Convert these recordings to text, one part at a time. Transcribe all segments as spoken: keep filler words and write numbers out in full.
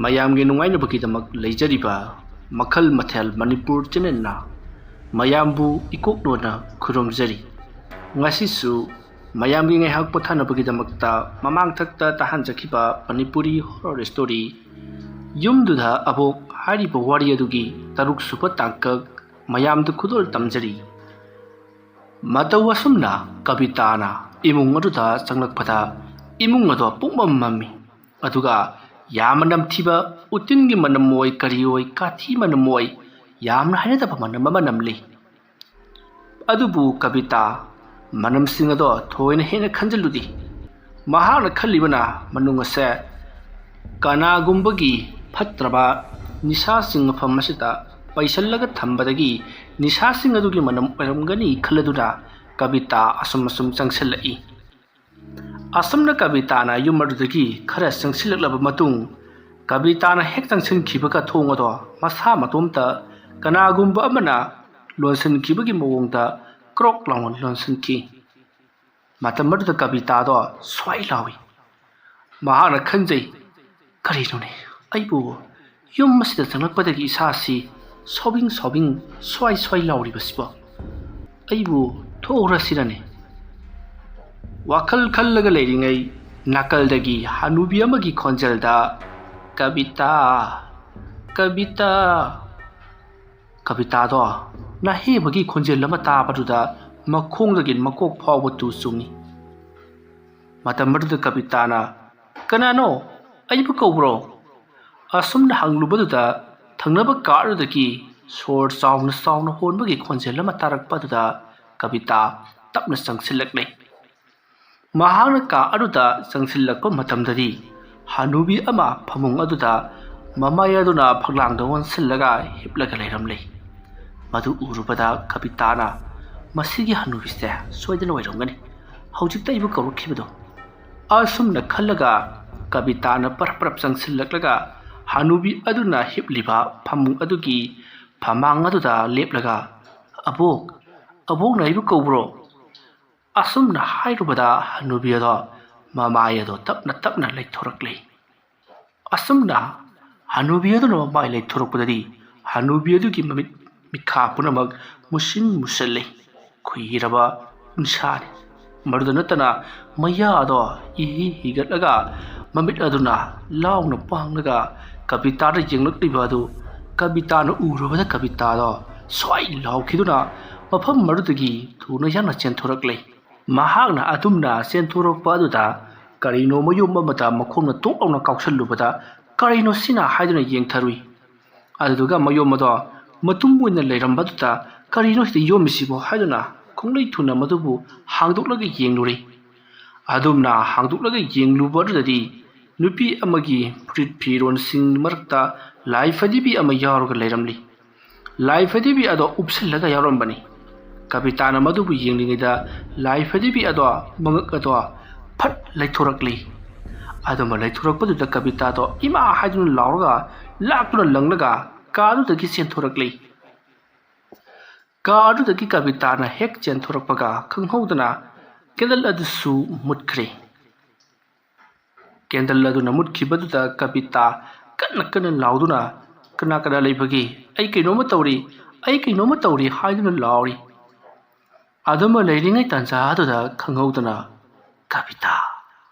ꯃꯌꯥꯝꯒꯤ ꯅꯨꯡꯉꯥꯏꯅꯕꯒꯤꯗꯃꯛ ꯂꯩꯖꯔꯤꯕ ꯃꯈꯜ ꯃꯊꯦꯜ ꯃꯅꯤꯄꯨꯔ ꯆꯦꯅꯦꯜꯅ ꯃꯌꯥꯝꯕꯨ ꯏꯀꯣꯛꯂꯣꯟꯅ ꯈꯨꯔꯨꯝꯖꯔꯤ꯫ ꯉꯁꯤꯁꯨ ꯃꯌꯥꯝꯒꯤ ꯉꯥꯏꯍꯥꯛ ꯄꯣꯊꯥꯅꯕꯒꯤꯗꯃꯛꯇ ꯃꯃꯥꯡꯊꯛꯇ ꯇꯥꯍꯟꯖꯈꯤꯕ ꯃꯅꯤꯄꯨꯔꯤ ꯍꯣꯔꯔ ꯁ꯭ꯇꯣꯔꯤ ꯌꯨꯝꯗꯨꯗ ꯑꯕꯣꯛ ꯍꯥꯏꯔꯤꯕ ꯋꯥꯔꯤ ꯑꯗꯨꯒꯤ ꯇꯔꯨꯛ ꯁꯨꯕ ꯇꯥꯡꯀꯛ ꯃꯌꯥꯝꯗ ꯈꯨꯗꯣꯜ ꯇꯝꯖꯔꯤ꯫ ꯃꯇꯧ ꯑꯁꯨꯝꯅ ꯀꯕꯤꯇꯥꯅ ꯏꯃꯨꯡ ꯑꯗꯨꯗ ꯆꯪꯂꯛꯄꯗ ꯏꯃꯨꯡ ꯑꯗꯣ ꯄꯨꯡꯃꯝ ꯃꯝꯃꯤ꯫ ꯑꯗꯨꯒ ꯌꯥꯝꯅ ꯅꯝꯊꯤꯕ ꯎꯇꯤꯟꯒꯤ ꯃꯅꯝ ꯑꯣꯏ ꯀꯔꯤ ꯑꯣꯏ ꯀꯥꯊꯤ ꯃꯅꯝ ꯑꯣꯏ ꯌꯥꯝꯅ ꯍꯩꯅꯗꯕ ꯃꯅꯝ ꯑꯃ ꯅꯝꯂꯤ꯫ ꯑꯗꯨꯕꯨ ꯀꯕꯤꯇꯥ ꯃꯅꯝꯁꯤꯡ ꯑꯗꯣ ꯊꯣꯏꯅ ꯍꯦꯟꯅ ꯈꯟꯖꯤꯜꯂꯨꯗꯦ꯫ ꯃꯍꯥꯛꯅ ꯈꯜꯂꯤꯕꯅ ꯃꯅꯨꯡ ꯑꯁꯦ ꯀꯅꯥꯒꯨꯝꯕꯒꯤ ꯐꯠꯇ꯭ꯔꯕ ꯅꯤꯁꯥꯁꯤꯡ ꯃꯐꯝ ꯑꯁꯤꯗ ꯄꯩꯁꯜꯂꯒ ꯊꯝꯕꯗꯒꯤ ꯅꯤꯁꯥꯁꯤꯡ ꯑꯗꯨꯒꯤ ꯃꯅꯝ ꯑꯣꯏꯔꯝꯒꯅꯤ ꯈꯜꯂꯗꯨꯅ ꯀꯕꯤꯇꯥ ꯑꯁꯨꯝ ꯑꯁꯨꯝ ꯆꯪꯁꯤꯜꯂꯛꯏ꯫ ꯑꯁꯨꯝꯅ ꯀꯕꯤꯇꯥꯅ ꯌꯨꯝ ꯑꯗꯨꯗꯒꯤ ꯈꯔ ꯆꯪꯁꯤꯜꯂꯛꯂꯕ ꯃꯇꯨꯡ ꯀꯕꯤꯇꯥꯅ ꯍꯦꯛ ꯆꯪꯁꯤꯟꯈꯤꯕꯒ ꯊꯣꯡ ꯑꯗꯣ ꯃꯁꯥ ꯃꯇꯣꯝꯇ ꯀꯅꯥꯒꯨꯝꯕ ꯑꯃꯅ ꯂꯣꯟꯁꯤꯟꯈꯤꯕꯒꯤ ꯃꯑꯣꯡꯗ ꯀ꯭ꯔꯣꯛ ꯂꯥꯎꯅ ꯂꯣꯟꯁꯤꯟꯈꯤ꯫ ꯃꯇꯝ ꯑꯗꯨꯗ ꯀꯕꯤꯇꯥꯗꯣ ꯁ꯭ꯋꯥꯏ ꯂꯥꯎꯏ꯫ ꯃꯍꯥꯛꯅ ꯈꯟꯖꯩ, "ꯀꯔꯤꯅꯣꯅꯦ, ꯑꯩꯕꯨ ꯌꯨꯝ ꯑꯁꯤꯗ ꯆꯪꯂꯛꯄꯗꯒꯤ ꯏꯁꯥꯁꯤ ꯁꯣꯕꯤꯡ ꯁꯣꯕꯤꯡ ꯁ꯭ꯋꯥꯏ ꯁ꯭ꯋꯥꯏ ꯂꯥꯎꯔꯤꯕꯁꯤꯕꯣ? ꯑꯩꯕꯨ ꯊꯣꯛꯎꯔꯁꯤꯔꯅꯦ?" ꯋꯥꯈꯜ ꯈꯜꯂꯒ ꯂꯩꯔꯤꯉꯩ ꯅꯥꯀꯜꯗꯒꯤ ꯍꯅꯨꯕꯤ ꯑꯃꯒꯤ ꯈꯣꯟꯖꯦꯜꯗ, "ꯀꯕꯤꯇꯥ, ꯀꯕꯤꯇꯥ!" ꯀꯕꯤꯇꯥꯗꯣ ꯅꯥꯍꯦꯕꯒꯤ ꯈꯣꯟꯖꯦꯜ ꯑꯃ ꯇꯥꯕꯗꯨꯗ ꯃꯈꯣꯡꯗꯒꯤ ꯃꯀꯣꯛ ꯐꯥꯎꯕ ꯇꯨ ꯆꯨꯡꯏ꯫ ꯃꯇꯝ ꯑꯗꯨꯗ ꯀꯕꯤꯇꯥꯅ, "ꯀꯅꯥꯅꯣ? ꯑꯩꯕꯨ ꯀꯧꯕ꯭ꯔꯣ?" ꯑꯁꯨꯝꯅ ꯍꯪꯂꯨꯕꯗꯨꯗ ꯊꯪꯅꯕ ꯀꯥ ꯑꯗꯨꯗꯒꯤ ꯁꯣꯔ ꯆꯥꯎꯅ ꯆꯥꯎꯅ ꯍꯣꯟꯕꯒꯤ ꯈꯣꯟꯖꯦꯜ ꯑꯃ ꯇꯥꯔꯛꯄ ꯑꯗꯨꯗ ꯀꯕꯤꯇꯥ ꯇꯞꯅ ꯆꯪꯁꯤꯜꯂꯛꯂꯦ꯫ ꯃꯍꯥꯛꯅ ꯀꯥ ꯑꯗꯨꯗ ꯆꯪꯁꯤꯜꯂꯛꯄ ꯃꯇꯝꯗꯗꯤ ꯍꯅꯨꯕꯤ ꯑꯃ ꯐꯃꯨꯡ ꯑꯗꯨꯗ ꯃꯃꯥꯏ ꯑꯗꯨꯅ ꯐꯛꯂꯥꯡꯗ ꯑꯣꯟꯁꯤꯜꯂꯒ ꯍꯤꯞꯂꯒ ꯂꯩꯔꯝꯂꯦ꯫ ꯃꯗꯨ ꯎꯔꯨꯕꯗ ꯀꯕꯤꯇꯥꯅ, "ꯃꯁꯤꯒꯤ ꯍꯅꯨꯕꯤꯁꯦ ꯁꯣꯏꯗꯅ ꯑꯣꯏꯔꯝꯒꯅꯤ꯫ ꯍꯧꯖꯤꯛꯇ ꯑꯩꯕꯨ ꯀꯧꯔꯛꯈꯤꯕꯗꯣ?" ꯑꯁꯨꯝꯅ ꯈꯜꯂꯒ ꯀꯕꯤꯇꯥꯅ ꯄꯔꯞ ꯄꯔꯞ ꯆꯪꯁꯤꯜꯂꯛꯂꯒ ꯍꯅꯨꯕꯤ ꯑꯗꯨꯅ ꯍꯤꯞꯂꯤꯕ ꯐꯃꯨꯡ ꯑꯗꯨꯒꯤ ꯐꯃꯥꯡ ꯑꯗꯨꯗ ꯂꯦꯞꯂꯒ, "ꯑꯕꯣꯛ, ꯑꯕꯣꯛꯅ ꯑꯩꯕꯨ ꯀꯧꯕ꯭ꯔꯣ?" ꯑꯁꯨꯝꯅ ꯍꯥꯏꯔꯨꯕꯗ ꯍꯅꯨꯕꯤ ꯑꯗꯣ ꯃꯃꯥꯏ ꯑꯗꯣ ꯇꯞꯅ ꯇꯞꯅ ꯂꯩꯊꯣꯔꯛꯂꯦ꯫ ꯑꯁꯨꯝꯅ ꯍꯅꯨꯕꯤ ꯑꯗꯨꯅ ꯃꯃꯥꯏ ꯂꯩꯊꯣꯔꯛꯄꯗꯗꯤ ꯍꯅꯨꯕꯤ ꯑꯗꯨꯒꯤ ꯃꯃꯤꯠ ꯃꯤꯠꯈꯥ ꯄꯨꯝꯅꯃꯛ ꯃꯨꯁꯤꯟ ꯃꯨꯁꯜꯂꯤ꯫ ꯈꯨꯏꯔꯕ ꯎꯟꯁꯥꯅꯤ꯫ ꯃꯗꯨꯗ ꯅꯠꯇꯅ ꯃꯌꯥꯗꯣ ꯏꯍꯤ ꯍꯤꯒꯠꯂꯒ ꯃꯃꯤꯠ ꯑꯗꯨꯅ ꯂꯥꯎꯅ ꯄꯥꯡꯂꯒ ꯀꯕꯤꯇꯥꯗ ꯌꯦꯡꯂꯛꯂꯤꯕ ꯑꯗꯨ ꯀꯕꯤꯇꯥꯅ ꯎꯔꯨꯕꯗ ꯀꯕꯤꯇꯥꯗꯣ ꯁ꯭ꯋꯥꯏ ꯂꯥꯎꯈꯤꯗꯨꯅ ꯃꯐꯝ ꯑꯗꯨꯗꯒꯤ ꯊꯨꯅ ꯌꯥꯡꯅ ꯆꯦꯟꯊꯣꯔꯛꯂꯦ꯫ ꯃꯍꯥꯛꯅ ꯑꯗꯨꯝꯅ ꯆꯦꯟꯊꯣꯔꯛꯄ ꯑꯗꯨꯗ ꯀꯔꯤꯅꯣ ꯃꯌꯨꯝ ꯑꯃꯗ ꯃꯈꯣꯡꯅ ꯇꯣꯛ ꯂꯥꯎꯅ ꯀꯥꯎꯁꯜꯂꯨꯕꯗ ꯀꯔꯤꯅꯣ ꯁꯤꯅ ꯍꯥꯏꯗꯨꯅ ꯌꯦꯡꯊꯔꯨꯏ꯫ ꯑꯗꯨꯗꯨꯒ ꯃꯌꯨꯝ ꯑꯗꯣ ꯃꯇꯨꯝ ꯑꯣꯏꯅ ꯂꯩꯔꯝꯕꯗꯨꯗ ꯀꯔꯤꯅꯣ ꯁꯤꯗ ꯌꯣꯝꯃꯤꯁꯤꯕꯣ ꯍꯥꯏꯗꯨꯅ ꯈꯣꯡꯂꯩ ꯊꯨꯅ ꯃꯗꯨꯕꯨ ꯍꯥꯡꯗꯣꯛꯂꯒ ꯌꯦꯡꯂꯨꯔꯦ꯫ ꯑꯗꯨꯝꯅ ꯍꯥꯡꯗꯣꯛꯂꯒ ꯌꯦꯡꯂꯨꯕ ꯑꯗꯨꯗꯗꯤ ꯅꯨꯄꯤ ꯑꯃꯒꯤ ꯐꯨꯔꯤꯠ ꯐꯤꯔꯣꯟꯁꯤꯡ ꯃꯔꯛꯇ ꯂꯥꯏ ꯐꯗꯤꯕꯤ ꯑꯃ ꯌꯥꯎꯔꯒ ꯂꯩꯔꯝꯂꯤ꯫ ꯂꯥꯏ ꯐꯗꯤꯕꯤ ꯑꯗꯣ ꯎꯞꯁꯤꯜꯂꯒ ꯌꯥꯎꯔꯝꯕꯅꯤ꯫ ꯀꯕꯤꯇꯥꯅ ꯃꯗꯨꯕꯨ ꯌꯦꯡꯂꯤꯉꯩꯗ ꯂꯥꯏ ꯐꯗꯤꯕꯤ ꯑꯗꯣ ꯃꯉꯛ ꯑꯗꯣ ꯐꯠ ꯂꯩꯊꯣꯔꯛꯂꯤ꯫ ꯑꯗꯨꯝꯕ ꯂꯩꯊꯣꯔꯛꯄꯗꯨꯗ ꯀꯕꯤꯇꯥꯗꯣ ꯏꯃꯥ ꯍꯥꯏꯗꯨꯅ ꯂꯥꯎꯔꯒ ꯂꯥꯛꯇꯨꯅ ꯂꯪꯂꯒ ꯀꯥ ꯑꯗꯨꯗꯒꯤ ꯆꯦꯟꯊꯣꯔꯛꯂꯤ꯫ ꯀꯥ ꯑꯗꯨꯗꯒꯤ ꯀꯕꯤꯇꯥꯅ ꯍꯦꯛ ꯆꯦꯟꯊꯣꯔꯛꯄꯒ ꯈꯪꯍꯧꯗꯅ ꯀꯦꯟꯗꯜ ꯑꯗꯨꯁꯨ ꯃꯨꯠꯈ꯭ꯔꯦ꯫ ꯀꯦꯟꯗꯜ ꯑꯗꯨꯅ ꯃꯨꯠꯈꯤꯕꯗꯨꯗ ꯀꯕꯤꯇꯥ ꯀꯟꯅ ꯀꯟꯅ ꯂꯥꯎꯗꯨꯅ, "ꯀꯅꯥ ꯀꯅꯥ ꯂꯩꯕꯒꯦ? ꯑꯩ ꯀꯩꯅꯣꯝꯃ ꯇꯧꯔꯤ, ꯑꯩ ꯀꯩꯅꯣꯝꯃ ꯇꯧꯔꯤ" ꯍꯥꯏꯗꯨꯅ ꯂꯥꯎꯔꯤ꯫ ꯑꯗꯨꯝꯕ ꯂꯩꯔꯤꯉꯩ ꯇꯥꯟꯖꯥ ꯑꯗꯨꯗ ꯈꯪꯍꯧꯗꯅ ꯀꯕꯤꯇꯥ,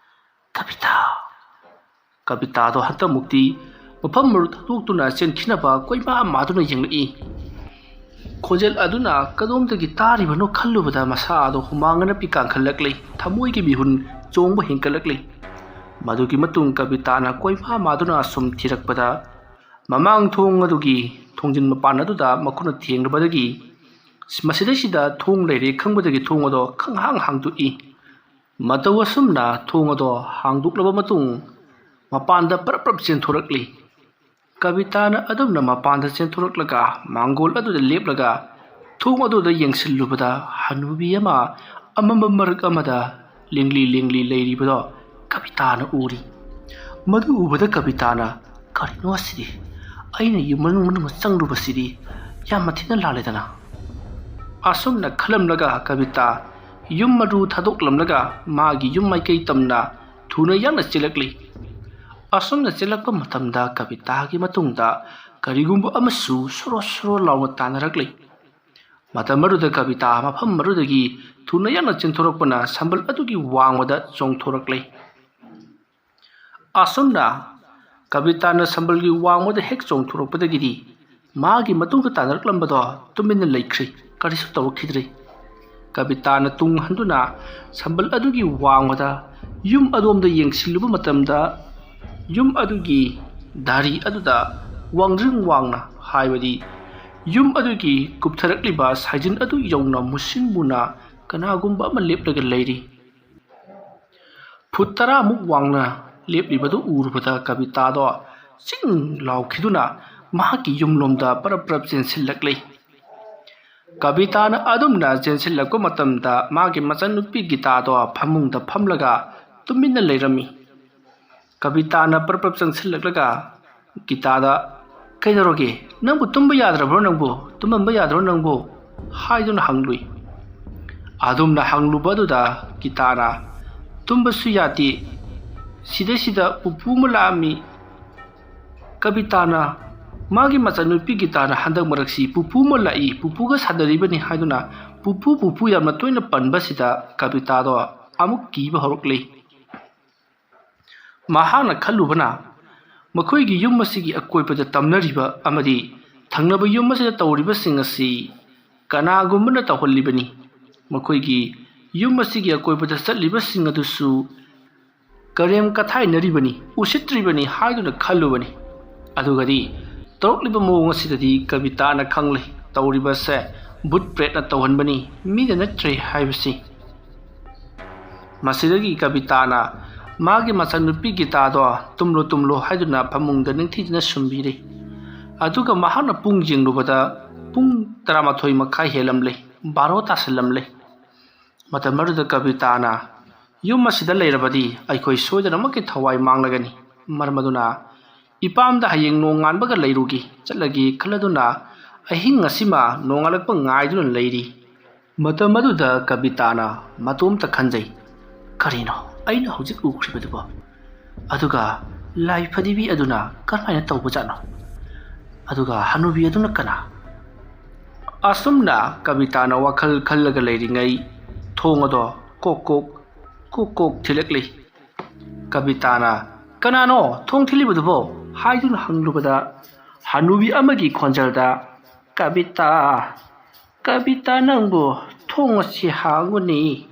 ꯀꯕꯤꯇꯥ, ꯀꯕꯤꯇꯥꯗꯣ ꯍꯟꯗꯛꯃꯨꯛꯇꯤ ꯃꯐꯝ ꯃꯔꯨ ꯊꯥꯗꯣꯛꯇꯨꯅ ꯆꯦꯟꯈꯤꯅꯕ ꯀꯣꯏꯃꯥ ꯃꯥꯗꯨꯅ ꯌꯦꯡꯂꯛꯏ꯫ ꯈꯣꯟꯖꯦꯜ ꯑꯗꯨꯅ ꯀꯗꯣꯝꯗꯒꯤ ꯇꯥꯔꯤꯕꯅꯣ ꯈꯜꯂꯨꯕꯗ ꯃꯁꯥ ꯑꯗꯣ ꯍꯨꯃꯥꯡ ꯑꯅꯞꯄꯤ ꯀꯥꯡꯈꯠꯂꯛꯂꯤ꯫ ꯊꯃꯣꯏꯒꯤ ꯃꯤꯍꯨꯟ ꯆꯣꯡꯕ ꯍꯦꯟꯒꯠꯂꯛꯂꯤ꯫ ꯃꯗꯨꯒꯤ ꯃꯇꯨꯡ ꯀꯕꯤꯇꯥꯅ ꯀꯣꯏꯃꯥ ꯃꯥꯗꯨꯅ ꯁꯨꯝ ꯊꯤꯔꯛꯄꯗ ꯃꯃꯥꯡ ꯊꯣꯡ ꯑꯗꯨꯒꯤ ꯊꯣꯡꯖꯤꯟ ꯃꯄꯥꯟ ꯑꯗꯨꯗ ꯃꯈꯨꯠꯅ ꯊꯦꯡꯂꯨꯕꯗꯒꯤ ꯃꯁꯤꯗꯩꯁꯤꯗ ꯊꯣꯡ ꯂꯩꯔꯦ ꯈꯪꯕꯗꯒꯤ ꯊꯣꯡ ꯑꯗꯣ ꯈꯪꯍꯥꯡ ꯍꯥꯡꯗꯣꯛꯏ꯫ ꯃꯇꯧ ꯑꯁꯨꯝꯅ ꯊꯣꯡ ꯑꯗꯣ ꯍꯥꯡꯗꯣꯛꯂꯕ ꯃꯇꯨꯡ ꯃꯄꯥꯟꯗ ꯄꯔꯞ ꯄꯔꯞ ꯆꯦꯟꯊꯣꯔꯛꯂꯤ꯫ ꯀꯕꯤꯇꯥꯅ ꯑꯗꯨꯝꯅ ꯃꯄꯥꯟꯗ ꯆꯦꯟꯊꯣꯔꯛꯂꯒ ꯃꯥꯡꯒꯣꯜ ꯑꯗꯨꯗ ꯂꯦꯞꯂꯒ ꯊꯣꯡ ꯑꯗꯨꯗ ꯌꯦꯡꯁꯤꯜꯂꯨꯕꯗ ꯍꯅꯨꯕꯤ ꯑꯃ ꯑꯃꯝꯕ ꯃꯔꯛ ꯑꯃꯗ ꯂꯦꯡꯂꯤ ꯂꯦꯡꯂꯤ ꯂꯩꯔꯤꯕꯗꯣ ꯀꯕꯤꯇꯥꯅ ꯎꯔꯤ꯫ ꯃꯗꯨ ꯎꯕꯗ ꯀꯕꯤꯇꯥꯅ, "ꯀꯔꯤꯅꯣ ꯑꯁꯤꯗꯤ? ꯑꯩꯅ ꯌꯨꯝ ꯃꯅꯨꯡ ꯃꯅꯨꯡ ꯆꯪꯂꯨꯕꯁꯤꯗꯤ ꯌꯥꯝꯅ ꯊꯤꯅ ꯂꯥꯜꯂꯦꯗꯅ?" ꯑꯁꯨꯝꯅ ꯈꯜꯂꯝꯂꯒ ꯀꯕꯤꯇꯥ ꯌꯨꯝ ꯑꯗꯨ ꯊꯥꯗꯣꯛꯂꯝꯂꯒ ꯃꯥꯒꯤ ꯌꯨꯝ ꯃꯥꯏꯀꯩ ꯇꯝꯅ ꯊꯨꯅ ꯌꯥꯡꯅ ꯆꯦꯜꯂꯛꯂꯤ꯫ ꯑꯁꯨꯝꯅ ꯆꯦꯜꯂꯛꯄ ꯃꯇꯝꯗ ꯀꯕꯤꯇꯥꯒꯤ ꯃꯇꯨꯡꯗ ꯀꯔꯤꯒꯨꯝꯕ ꯑꯃꯁꯨ ꯁꯣꯔꯣ ꯁꯣꯔꯣ ꯂꯥꯎꯅ ꯇꯥꯟꯅꯔꯛꯂꯤ꯫ ꯃꯇꯝ ꯑꯗꯨꯗ ꯀꯕꯤꯇꯥ ꯃꯐꯝ ꯑꯗꯨꯗꯒꯤ ꯊꯨꯅ ꯌꯥꯡꯅ ꯆꯦꯟꯊꯣꯔꯛꯄꯅ ꯁꯝꯕꯜ ꯑꯗꯨꯒꯤ ꯋꯥꯡꯃꯗ ꯆꯣꯡꯊꯣꯔꯛꯂꯦ꯫ ꯑꯁꯨꯝꯅ ꯀꯕꯤꯇꯥꯅ ꯁꯝꯕꯜꯒꯤ ꯋꯥꯡꯃꯗ ꯍꯦꯛ ꯆꯣꯡꯊꯣꯔꯛꯄꯗꯒꯤꯗꯤ ꯃꯥꯒꯤ ꯃꯇꯨꯡꯗ ꯇꯥꯟꯅꯔꯛꯂꯝꯕꯗꯣ ꯇꯨꯃꯤꯟꯅ ꯂꯩꯈ꯭ꯔꯦ, ꯀꯔꯤꯁꯨ ꯇꯧꯔꯛꯈꯤꯗ꯭ꯔꯦ꯫ ꯀꯕꯤꯇꯥꯅ ꯇꯨꯡ ꯍꯟꯗꯨꯅ ꯁꯝꯕꯜ ꯑꯗꯨꯒꯤ ꯋꯥꯡꯃꯗ ꯌꯨꯝ ꯑꯗꯣꯝꯗ ꯌꯦꯡꯁꯤꯜꯂꯨꯕ ꯃꯇꯝꯗ, ꯌꯨꯝ ꯑꯗꯨꯒꯤ ꯗꯥꯔꯤ ꯑꯗꯨꯗ ꯋꯥꯡꯖꯤꯡ ꯋꯥꯡꯅ, ꯍꯥꯏꯕꯗꯤ ꯌꯨꯝ ꯑꯗꯨꯒꯤ ꯀꯨꯞꯊꯔꯛꯂꯤꯕ ꯁꯥꯏꯖꯤꯟ ꯑꯗꯨ ꯌꯧꯅ ꯃꯨꯁꯤꯟ ꯃꯨꯅ ꯀꯅꯥꯒꯨꯝꯕ ꯑꯃ ꯂꯦꯞꯂꯒ ꯂꯩꯔꯤ꯫ ꯐꯨꯠ ꯇꯔꯥꯃꯨꯛ ꯋꯥꯡꯅ ꯂꯦꯞꯂꯤꯕꯗꯨ ꯎꯔꯨꯕꯗ ꯀꯕꯤꯇꯥꯗꯣ ꯆꯤꯡ ꯂꯥꯎꯈꯤꯗꯨꯅ ꯃꯍꯥꯛꯀꯤ ꯌꯨꯝꯂꯣꯝꯗ ꯄꯔꯞ ꯄꯔꯞ ꯆꯦꯟꯁꯤꯜꯂꯛꯂꯤ꯫ ꯀꯕꯤꯇꯥꯅ ꯑꯗꯨꯝꯅ ꯆꯦꯟꯁꯤꯜꯂꯛꯄ ꯃꯇꯝꯗ ꯃꯥꯒꯤ ꯃꯆꯟꯅꯨꯄꯤ ꯒꯤꯇꯥꯗꯣ ꯐꯃꯨꯡꯗ ꯐꯝꯂꯒ ꯇꯨꯃꯤꯟꯅ ꯂꯩꯔꯝꯃꯤ꯫ ꯀꯕꯤꯇꯥꯅ ꯄꯔꯞ ꯄꯔꯞ ꯆꯪꯁꯤꯜꯂꯛꯂꯒ ꯒꯤꯇꯥꯗ, "ꯀꯩꯗꯧꯔꯒꯦ? ꯅꯪꯕꯨ ꯇꯨꯝꯕ ꯌꯥꯗ꯭ꯔꯕ꯭ꯔꯣ ꯅꯪꯕꯨ? ꯇꯨꯝꯃꯝꯕ ꯌꯥꯗ꯭ꯔꯣ ꯅꯪꯕꯨ?" ꯍꯥꯏꯗꯨꯅ ꯍꯪꯂꯨꯏ꯫ ꯑꯗꯨꯝꯅ ꯍꯪꯂꯨꯕ ꯑꯗꯨꯗ ꯒꯤꯇꯥꯅ, "ꯇꯨꯝꯕꯁꯨ ꯌꯥꯗꯦ꯫ ꯁꯤꯗꯩꯁꯤꯗ ꯄꯨꯄꯨ ꯑꯃ ꯂꯥꯛꯑꯝꯃꯤ꯫" ꯀꯕꯤꯇꯥꯅ, ꯃꯥꯒꯤ ꯃꯆꯟꯅꯨꯄꯤ ꯒꯤꯇꯥꯅ ꯍꯟꯗꯛ ꯃꯔꯛꯁꯤ ꯄꯨꯄꯨ ꯑꯃ ꯂꯥꯛꯏ, ꯄꯨꯄꯨꯒ ꯁꯥꯟꯅꯔꯤꯕꯅꯤ ꯍꯥꯏꯗꯨꯅ ꯄꯨꯄꯨ ꯄꯨꯄꯨ ꯌꯥꯝꯅ ꯇꯣꯏꯅ ꯄꯟꯕꯁꯤꯗ ꯀꯕꯤꯇꯥꯗꯣ ꯑꯃꯨꯛ ꯀꯤꯕ ꯍꯧꯔꯛꯂꯦ꯫ ꯃꯍꯥꯛꯅ ꯈꯜꯂꯨꯕꯅ, ꯃꯈꯣꯏꯒꯤ ꯌꯨꯝ ꯑꯁꯤꯒꯤ ꯑꯀꯣꯏꯕꯗ ꯇꯝꯅꯔꯤꯕ ꯑꯃꯗꯤ ꯊꯪꯅꯕ ꯌꯨꯝ ꯑꯁꯤꯗ ꯇꯧꯔꯤꯕꯁꯤꯡ ꯑꯁꯤ ꯀꯅꯥꯒꯨꯝꯕꯅ ꯇꯧꯍꯜꯂꯤꯕꯅꯤ꯫ ꯃꯈꯣꯏꯒꯤ ꯌꯨꯝ ꯑꯁꯤꯒꯤ ꯑꯀꯣꯏꯕꯗ ꯆꯠꯂꯤꯕꯁꯤꯡ ꯑꯗꯨꯁꯨ ꯀꯔꯦꯝ ꯀꯊꯥꯏꯅꯔꯤꯕꯅꯤ, ꯎꯁꯤꯠꯇ꯭ꯔꯤꯕꯅꯤ ꯍꯥꯏꯗꯨꯅ ꯈꯜꯂꯨꯕꯅꯤ꯫ ꯑꯗꯨꯒꯗꯤ ꯇꯧꯔꯛꯂꯤꯕ ꯃꯑꯣꯡ ꯑꯁꯤꯗꯗꯤ ꯀꯕꯤꯇꯥꯅ ꯈꯪꯂꯦ, ꯇꯧꯔꯤꯕꯁꯦ ꯚꯨꯠ ꯄ꯭ꯔꯦꯠꯅ ꯇꯧꯍꯟꯕꯅꯤ, ꯃꯤꯅ ꯅꯠꯇ꯭ꯔꯦ ꯍꯥꯏꯕꯁꯤ꯫ ꯃꯁꯤꯗꯒꯤ ꯀꯕꯤꯇꯥꯅ ꯃꯥꯒꯤ ꯃꯆꯟꯅꯨꯄꯤ ꯒꯤꯇꯥꯗꯣ ꯇꯨꯝꯂꯣ ꯇꯨꯝꯂꯣ ꯍꯥꯏꯗꯨꯅ ꯐꯃꯨꯡꯗ ꯅꯤꯡꯊꯤꯖꯅ ꯁꯨꯝꯕꯤꯔꯦ꯫ ꯑꯗꯨꯒ ꯃꯍꯥꯛꯅ ꯄꯨꯡ ꯌꯦꯡꯂꯨꯕꯗ ꯄꯨꯡ ꯇꯔꯥꯃꯥꯊꯣꯏ ꯃꯈꯥꯏ ꯍꯦꯜꯂꯝꯂꯦ, ꯕꯥꯔꯣ ꯇꯥꯁꯤꯜꯂꯝꯂꯦ꯫ ꯃꯇꯝ ꯑꯗꯨꯗ ꯀꯕꯤꯇꯥꯅ, "ꯌꯨꯝ ꯑꯁꯤꯗ ꯂꯩꯔꯕꯗꯤ ꯑꯩꯈꯣꯏ ꯁꯣꯏꯗꯅꯃꯛꯀꯤ ꯊꯋꯥꯏ ꯃꯥꯡꯂꯒꯅꯤ꯫ ꯃꯔꯝ ꯑꯗꯨꯅ ꯏꯄꯥꯝꯗ ꯍꯌꯦꯡ ꯅꯣꯡꯉꯥꯟꯕꯒ ꯂꯩꯔꯨꯒꯦ, ꯆꯠꯂꯒꯦ ꯈꯜꯂꯗꯨꯅ ꯑꯍꯤꯡ ꯑꯁꯤꯃ ꯅꯣꯡꯉꯥꯜꯂꯛꯄ ꯉꯥꯏꯗꯨꯅ ꯂꯩꯔꯤ꯫" ꯃꯇꯝ ꯑꯗꯨꯗ ꯀꯕꯤꯇꯥꯅ ꯃꯇꯣꯝꯇ ꯈꯟꯖꯩ, "ꯀꯔꯤꯅꯣ ꯑꯩꯅ ꯍꯧꯖꯤꯛ ꯎꯈ꯭ꯔꯤꯕꯗꯨꯕꯣ?" ꯑꯗꯨꯒ ꯂꯥꯏ ꯐꯗꯤꯕꯤ ꯑꯗꯨꯅ ꯀꯔꯝꯍꯥꯏꯅ ꯇꯧꯕꯖꯥꯠꯅꯣ? ꯑꯗꯨꯒ ꯍꯅꯨꯕꯤ ꯑꯗꯨꯅ ꯀꯅꯥ? ꯑꯁꯨꯝꯅ ꯀꯕꯤꯇꯥꯅ ꯋꯥꯈꯜ ꯈꯜꯂꯒ ꯂꯩꯔꯤꯉꯩ ꯊꯣꯡ ꯑꯗꯣ ꯀꯣꯛ ꯀꯣꯛ, ꯀꯣꯛ ꯀꯣꯛ ꯊꯤꯜꯂꯛꯂꯤ꯫ ꯀꯕꯤꯇꯥꯅ "ꯀꯅꯥꯅꯣ ꯊꯣꯡ ꯊꯤꯜꯂꯤꯕꯗꯨꯕꯣ?" ꯍꯥꯏꯗꯨꯅ ꯍꯪꯂꯨꯕꯗ ꯍꯅꯨꯕꯤ ꯑꯃꯒꯤ ꯈꯣꯟꯖꯦꯜꯗ, "ꯀꯕꯤꯇꯥ, ꯀꯕꯤꯇꯥ, ꯅꯪꯕꯨ ꯊꯣꯡ ꯑꯁꯤ ꯍꯥꯡꯉꯨꯅꯤ"꯫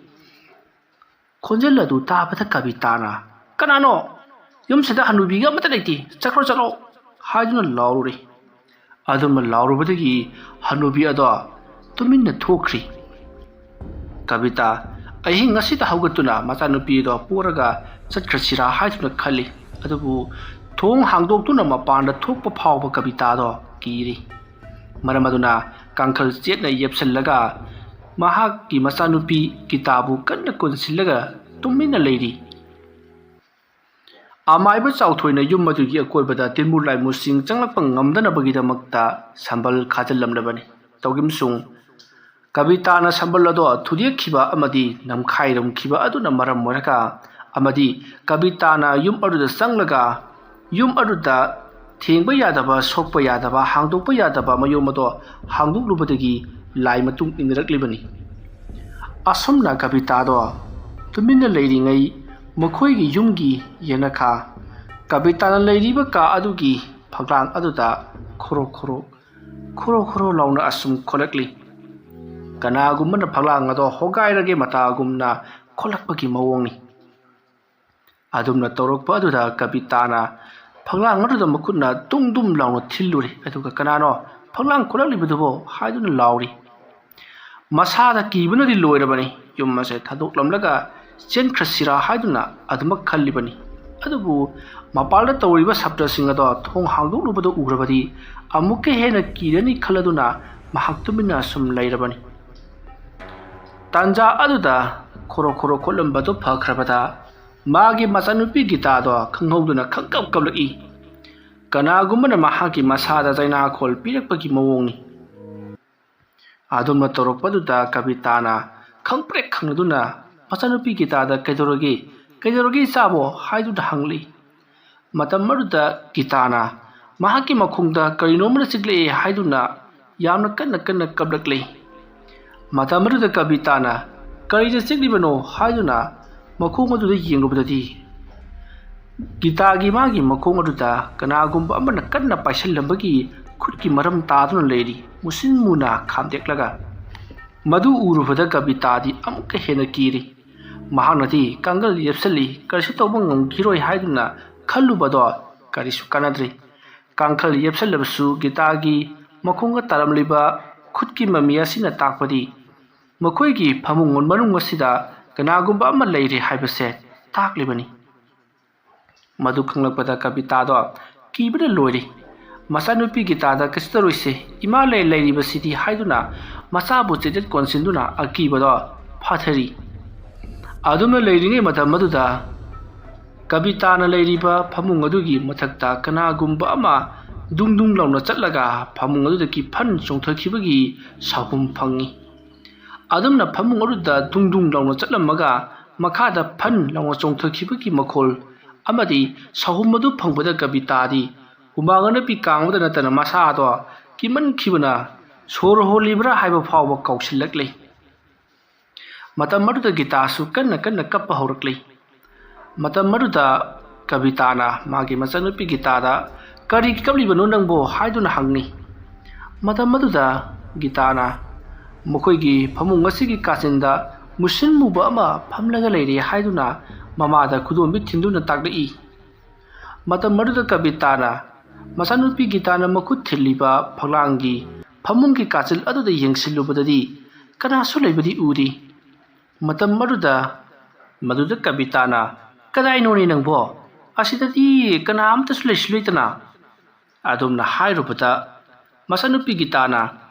ꯈꯣꯟꯖꯦꯜ ꯑꯗꯨ ꯇꯥꯕꯗ ꯀꯕꯤꯇꯥꯅ, "ꯀꯅꯥꯅꯣ? ꯌꯨꯝꯁꯤꯗ ꯍꯅꯨꯕꯤꯒ ꯑꯃꯠꯇ ꯂꯩꯇꯦ, ꯆꯠꯈ꯭ꯔꯣ ꯆꯠꯂꯣ" ꯍꯥꯏꯗꯨꯅ ꯂꯥꯎꯔꯨꯔꯦ꯫ ꯑꯗꯨꯝꯅ ꯂꯥꯎꯔꯨꯕꯗꯒꯤ ꯍꯅꯨꯕꯤ ꯑꯗꯣ ꯇꯨꯃꯤꯟꯅ ꯊꯣꯛꯈ꯭ꯔꯤ꯫ ꯀꯕꯤꯇꯥ, ꯑꯍꯤꯡ ꯑꯁꯤꯗ ꯍꯧꯒꯠꯇꯨꯅ ꯃꯆꯥꯅꯨꯄꯤꯗꯣ ꯄꯣꯔꯒ ꯆꯠꯈ꯭ꯔꯁꯤꯔꯥ ꯍꯥꯏꯗꯨꯅ ꯈꯜꯂꯤ꯫ ꯑꯗꯨꯕꯨ ꯊꯣꯡ ꯍꯥꯡꯗꯣꯛꯇꯨꯅ ꯃꯄꯥꯟꯗ ꯊꯣꯛꯄ ꯐꯥꯎꯕ ꯀꯕꯤꯇꯥꯗꯣ ꯀꯤꯔꯤ꯫ ꯃꯔꯝ ꯑꯗꯨꯅ ꯀꯥꯡꯈꯜ ꯆꯦꯠꯅ ꯌꯦꯞꯁꯤꯜꯂꯒ ꯃꯍꯥꯛꯀꯤ ꯃꯆꯥꯅꯨꯄꯤ ꯒꯤꯇꯥꯕꯨ ꯀꯟꯅ ꯀꯣꯟꯁꯤꯜꯂꯒ ꯇꯨꯃꯤꯟꯅ ꯂꯩꯔꯤ꯫ ꯑꯃꯥꯏꯕ ꯆꯥꯎꯊꯣꯏꯅ ꯌꯨꯝ ꯑꯗꯨꯒꯤ ꯑꯀꯣꯏꯕꯗ ꯇꯤꯟꯃꯨ ꯂꯥꯏꯃꯨꯁꯤꯡ ꯆꯪꯂꯛꯄ ꯉꯝꯗꯅꯕꯒꯤꯗꯃꯛꯇ ꯁꯝꯕꯜ ꯈꯥꯖꯤꯜꯂꯝꯂꯕꯅꯤ꯫ ꯇꯧꯒꯤꯝꯁꯨꯡ ꯀꯕꯤꯇꯥꯅ ꯁꯝꯕꯜ ꯑꯗꯣ ꯊꯨꯗꯦꯛꯈꯤꯕ ꯑꯃꯗꯤ ꯅꯝꯈꯥꯏꯔꯝꯈꯤꯕ ꯑꯗꯨꯅ ꯃꯔꯝ ꯑꯣꯏꯔꯒ, ꯑꯃꯗꯤ ꯀꯕꯤꯇꯥꯅ ꯌꯨꯝ ꯑꯗꯨꯗ ꯆꯪꯂꯒ ꯌꯨꯝ ꯑꯗꯨꯗ ꯊꯦꯡꯕ ꯌꯥꯗꯕ, ꯁꯣꯛꯄ ꯌꯥꯗꯕ, ꯍꯥꯡꯗꯣꯛꯄ ꯌꯥꯗꯕ ꯃꯌꯣꯝ ꯑꯗꯣ ꯍꯥꯡꯗꯣꯛꯂꯨꯕꯗꯒꯤ ꯂꯥꯏ ꯃꯇꯨꯡ ꯏꯟꯅꯔꯛꯂꯤꯕꯅꯤ꯫ ꯑꯁꯨꯝꯅ ꯀꯕꯤꯇꯥꯗꯣ ꯇꯨꯃꯤꯟꯅ ꯂꯩꯔꯤꯉꯩ ꯃꯈꯣꯏꯒꯤ ꯌꯨꯝꯒꯤ ꯌꯦꯅꯈꯥ ꯀꯕꯤꯇꯥꯅ ꯂꯩꯔꯤꯕ ꯀꯥ ꯑꯗꯨꯒꯤ ꯐꯛꯂꯥꯡ ꯑꯗꯨꯗ ꯈꯣꯔꯣ ꯈꯣꯔꯣ, ꯈꯣꯔꯣ ꯈꯣꯔꯣ ꯂꯥꯎꯅ ꯑꯁꯨꯝ ꯈꯣꯠꯂꯛꯂꯤ꯫ ꯀꯅꯥꯒꯨꯝꯕꯅ ꯐꯛꯂꯥꯡ ꯑꯗꯣ ꯍꯣꯒꯥꯏꯔꯒꯦ ꯃꯇꯥꯒꯨꯝꯅ ꯈꯣꯠꯂꯛꯄꯒꯤ ꯃꯑꯣꯡꯅꯤ꯫ ꯑꯗꯨꯝꯅ ꯇꯧꯔꯛꯄ ꯑꯗꯨꯗ ꯀꯕꯤꯇꯥꯅ ꯐꯛꯂꯥꯡ ꯑꯗꯨꯗ ꯃꯈꯨꯠꯅ ꯗꯨꯝ ꯗꯨꯝ ꯂꯥꯎꯅ ꯊꯤꯜꯂꯨꯔꯦ꯫ ꯑꯗꯨꯒ ꯀꯅꯥꯅꯣ ꯐꯛꯂꯥꯡ ꯈꯣꯠꯂꯛꯂꯤꯕꯗꯨꯕꯣ ꯍꯥꯏꯗꯨꯅ ꯂꯥꯎꯔꯤ꯫ ꯃꯁꯥꯗ ꯀꯤꯕꯅꯗꯤ ꯂꯣꯏꯔꯕꯅꯤ꯫ ꯌꯨꯝ ꯑꯁꯦ ꯊꯥꯗꯣꯛꯂꯝꯂꯒ ꯆꯦꯟꯈ꯭ꯔꯁꯤꯔꯥ ꯍꯥꯏꯗꯨꯅ ꯑꯗꯨꯃꯛ ꯈꯜꯂꯤꯕꯅꯤ꯫ ꯑꯗꯨꯕꯨ ꯃꯄꯥꯜꯗ ꯇꯧꯔꯤꯕ ꯁꯞꯇ꯭ꯔꯁꯤꯡ ꯑꯗꯣ ꯊꯣꯡ ꯍꯥꯡꯗꯣꯛꯂꯨꯕꯗ ꯎꯔꯕꯗꯤ ꯑꯃꯨꯛꯀ ꯍꯦꯟꯅ ꯀꯤꯔꯅꯤ ꯈꯜꯂꯗꯨꯅ ꯃꯍꯥꯛ ꯇꯨꯃꯤꯟꯅ ꯁꯨꯝ ꯂꯩꯔꯕꯅꯤ꯫ ꯇꯥꯟꯖꯥ ꯑꯗꯨꯗ ꯈꯣꯔꯣ ꯈꯣꯔꯣ ꯈꯣꯠꯂꯝꯕꯗꯨ ꯐꯈ꯭ꯔꯕꯗ ꯃꯥꯒꯤ ꯃꯆꯥꯅꯨꯄꯤ ꯒꯤꯇꯥꯗꯣ ꯈꯪꯍꯧꯗꯅ ꯈꯪꯀꯞ ꯀꯞꯂꯛꯏ꯫ ꯀꯅꯥꯒꯨꯝꯕꯅ ꯃꯍꯥꯛꯀꯤ ꯃꯁꯥꯗ ꯆꯩꯅꯥꯈꯣꯜ ꯄꯤꯔꯛꯄꯒꯤ ꯃꯑꯣꯡꯅꯤ꯫ ꯑꯗꯨꯝꯅ ꯇꯧꯔꯛꯄꯗꯨꯗ ꯀꯕꯤꯇꯥꯅ ꯈꯪꯄ꯭ꯔꯦꯛ ꯈꯪꯂꯗꯨꯅ ꯃꯆꯥꯅꯨꯄꯤ ꯒꯤꯇꯥꯗ "ꯀꯩꯗꯧꯔꯒꯦ? ꯀꯩꯗꯧꯔꯒꯦ ꯏꯆꯥꯕꯣ?" ꯍꯥꯏꯗꯨꯅ ꯍꯪꯂꯤ꯫ ꯃꯇꯝ ꯑꯗꯨꯗ ꯒꯤꯇꯥꯅ ꯃꯍꯥꯛꯀꯤ ꯃꯈꯣꯡꯗ ꯀꯔꯤꯅꯣꯝꯃꯅ ꯆꯤꯛꯂꯛꯑꯦ ꯍꯥꯏꯗꯨꯅ ꯌꯥꯝꯅ ꯀꯟꯅ ꯀꯟꯅ ꯀꯞꯂꯛꯂꯤ꯫ ꯃꯇꯝ ꯑꯗꯨꯗ ꯀꯕꯤꯇꯥꯅ "ꯀꯔꯤꯅ ꯆꯤꯛꯂꯤꯕꯅꯣ?" ꯍꯥꯏꯗꯨꯅ ꯃꯈꯣꯡ ꯑꯗꯨꯗ ꯌꯦꯡꯂꯨꯕꯗꯗꯤ, ꯒꯤꯇꯥꯒꯤ ꯃꯥꯒꯤ ꯃꯈꯣꯡ ꯑꯗꯨꯗ ꯀꯅꯥꯒꯨꯝꯕ ꯑꯃꯅ ꯀꯟꯅ ꯄꯥꯏꯁꯤꯜꯂꯝꯕꯒꯤ ꯈꯨꯠꯀꯤ ꯃꯔꯝ ꯇꯥꯗꯨꯅ ꯂꯩꯔꯤ, ꯃꯨꯁꯤꯟ ꯃꯨꯅ ꯈꯥꯝꯗꯦꯛꯂꯒ꯫ ꯃꯗꯨ ꯎꯔꯨꯕꯗ ꯀꯕꯤꯇꯥꯗꯤ ꯑꯃꯨꯛꯀ ꯍꯦꯟꯅ ꯀꯤꯔꯤ꯫ ꯃꯍꯥꯛꯅꯗꯤ ꯀꯥꯡꯒꯜ ꯌꯦꯞꯁꯜꯂꯤ, ꯀꯔꯤꯁꯨ ꯇꯧꯕ ꯉꯝꯈꯤꯔꯣꯏ ꯍꯥꯏꯗꯨꯅ ꯈꯜꯂꯨꯕꯗꯣ ꯀꯔꯤꯁꯨ ꯀꯥꯟꯅꯗ꯭ꯔꯤ꯫ ꯀꯥꯡꯈꯜ ꯌꯦꯞꯁꯜꯂꯕꯁꯨ ꯒꯤꯇꯥꯒꯤ ꯃꯈꯣꯡꯗ ꯇꯥꯔꯝꯂꯤꯕ ꯈꯨꯠꯀꯤ ꯃꯃꯤ ꯑꯁꯤꯅ ꯇꯥꯛꯄꯗꯤ ꯃꯈꯣꯏꯒꯤ ꯐꯃꯨꯡ ꯃꯅꯨꯡ ꯑꯁꯤꯗ ꯀꯅꯥꯒꯨꯝꯕ ꯑꯃ ꯂꯩꯔꯦ ꯍꯥꯏꯕꯁꯦ ꯇꯥꯛꯂꯤꯕꯅꯤ꯫ ꯃꯗꯨ ꯈꯪꯂꯛꯄꯗ ꯀꯕꯤꯇꯥꯗꯣ ꯀꯤꯕꯅ ꯂꯣꯏꯔꯤ꯫ ꯃꯆꯥꯅꯨꯄꯤ ꯒꯤꯇꯥꯗ "ꯀꯩꯁꯨ ꯇꯧꯔꯣꯏꯁꯦ, ꯏꯃꯥ ꯂꯩ ꯂꯩꯔꯤꯕꯁꯤꯗꯤ" ꯍꯥꯏꯗꯨꯅ ꯃꯆꯥꯕꯨ ꯆꯦꯠꯆꯦꯠ ꯀꯣꯟꯁꯤꯟꯗꯨꯅ ꯑꯀꯤꯕꯗꯣ ꯐꯥꯊꯔꯤ꯫ ꯑꯗꯨꯝꯅ ꯂꯩꯔꯤꯉꯩ ꯃꯇꯝ ꯑꯗꯨꯗ ꯀꯕꯤꯇꯥꯅ ꯂꯩꯔꯤꯕ ꯐꯃꯨꯡ ꯑꯗꯨꯒꯤ ꯃꯊꯛꯇ ꯀꯅꯥꯒꯨꯝꯕ ꯑꯃ ꯗꯨꯡ ꯗꯨꯡ ꯂꯥꯎꯅ ꯆꯠꯂꯒ ꯐꯃꯨꯡ ꯑꯗꯨꯗꯒꯤ ꯐꯟ ꯆꯣꯡꯊꯈꯤꯕꯒꯤ ꯁꯥꯍꯨꯝ ꯐꯪꯉꯤ꯫ ꯑꯗꯨꯝꯅ ꯐꯃꯨꯡ ꯑꯗꯨꯗ ꯗꯨꯡ ꯗꯨꯡ ꯂꯥꯎꯅ ꯆꯠꯂꯝꯃꯒ ꯃꯈꯥꯗ ꯐꯟ ꯂꯥꯎꯅ ꯆꯣꯡꯊꯈꯤꯕꯒꯤ ꯃꯈꯣꯜ ꯑꯃꯗꯤ ꯁꯥꯍꯨꯝ ꯑꯗꯨ ꯐꯪꯕꯗ ꯀꯕꯤꯇꯥꯗꯤ ꯍꯨꯃꯥꯡ ꯑꯅꯞꯄꯤ ꯀꯥꯡꯕꯗ ꯅꯠꯇꯅ ꯃꯁꯥꯗꯣ ꯀꯤꯃꯟꯈꯤꯕꯅ ꯁꯣꯔ ꯍꯣꯜꯂꯤꯕ꯭ꯔꯥ ꯍꯥꯏꯕ ꯐꯥꯎꯕ ꯀꯥꯎꯁꯤꯜꯂꯛꯂꯤ꯫ ꯃꯇꯝ ꯑꯗꯨꯗ ꯒꯤꯇꯥꯁꯨ ꯀꯟꯅ ꯀꯟꯅ ꯀꯞꯄ ꯍꯧꯔꯛꯂꯤ꯫ ꯃꯇꯝ ꯑꯗꯨꯗ ꯀꯕꯤꯇꯥꯅ ꯃꯥꯒꯤ ꯃꯆꯥꯅꯨꯄꯤ ꯒꯤꯇꯥꯗ "ꯀꯔꯤꯒꯤ ꯀꯞꯂꯤꯕꯅꯣ ꯅꯪꯕꯣ?" ꯍꯥꯏꯗꯨꯅ ꯍꯪꯉꯤ꯫ ꯃꯇꯝ ꯑꯗꯨꯗ ꯒꯤꯇꯥꯅ ꯃꯈꯣꯏꯒꯤ ꯐꯃꯨꯡ ꯑꯁꯤꯒꯤ ꯀꯥꯆꯤꯟꯗ ꯃꯨꯁꯤꯟ ꯃꯨꯕ ꯑꯃ ꯐꯝꯂꯒ ꯂꯩꯔꯦ ꯍꯥꯏꯗꯨꯅ ꯃꯃꯥꯗ ꯈꯨꯗꯣꯝꯕꯤ ꯊꯤꯟꯗꯨꯅ ꯇꯥꯛꯂꯛꯏ꯫ ꯃꯇꯝ ꯑꯗꯨꯗ ꯀꯕꯤꯇꯥꯅ ꯃꯆꯥꯅꯨꯄꯤ ꯒꯤꯇꯥꯅ ꯃꯈꯨꯠ ꯊꯤꯜꯂꯤꯕ ꯐꯛꯂꯥꯡꯒꯤ ꯐꯃꯨꯡꯒꯤ ꯀꯥꯆꯤꯜ ꯑꯗꯨꯗ ꯌꯦꯡꯁꯤꯜꯂꯨꯕꯗꯗꯤ ꯀꯅꯥꯁꯨ ꯂꯩꯕꯗꯤ ꯎꯗꯦ꯫ ꯃꯇꯝ ꯑꯗꯨꯗ ꯃꯗꯨꯗ ꯀꯕꯤꯇꯥꯅ "ꯀꯗꯥꯏꯅꯣꯅꯦ ꯅꯪꯕꯣ? ꯑꯁꯤꯗꯗꯤ ꯀꯅꯥ ꯑꯃꯠꯇꯁꯨ ꯂꯩꯁꯤꯜꯂꯣꯏꯗꯅ?" ꯑꯗꯨꯝꯅ ꯍꯥꯏꯔꯨꯕꯗ ꯃꯆꯥꯅꯨꯄꯤ ꯒꯤꯇꯥꯅ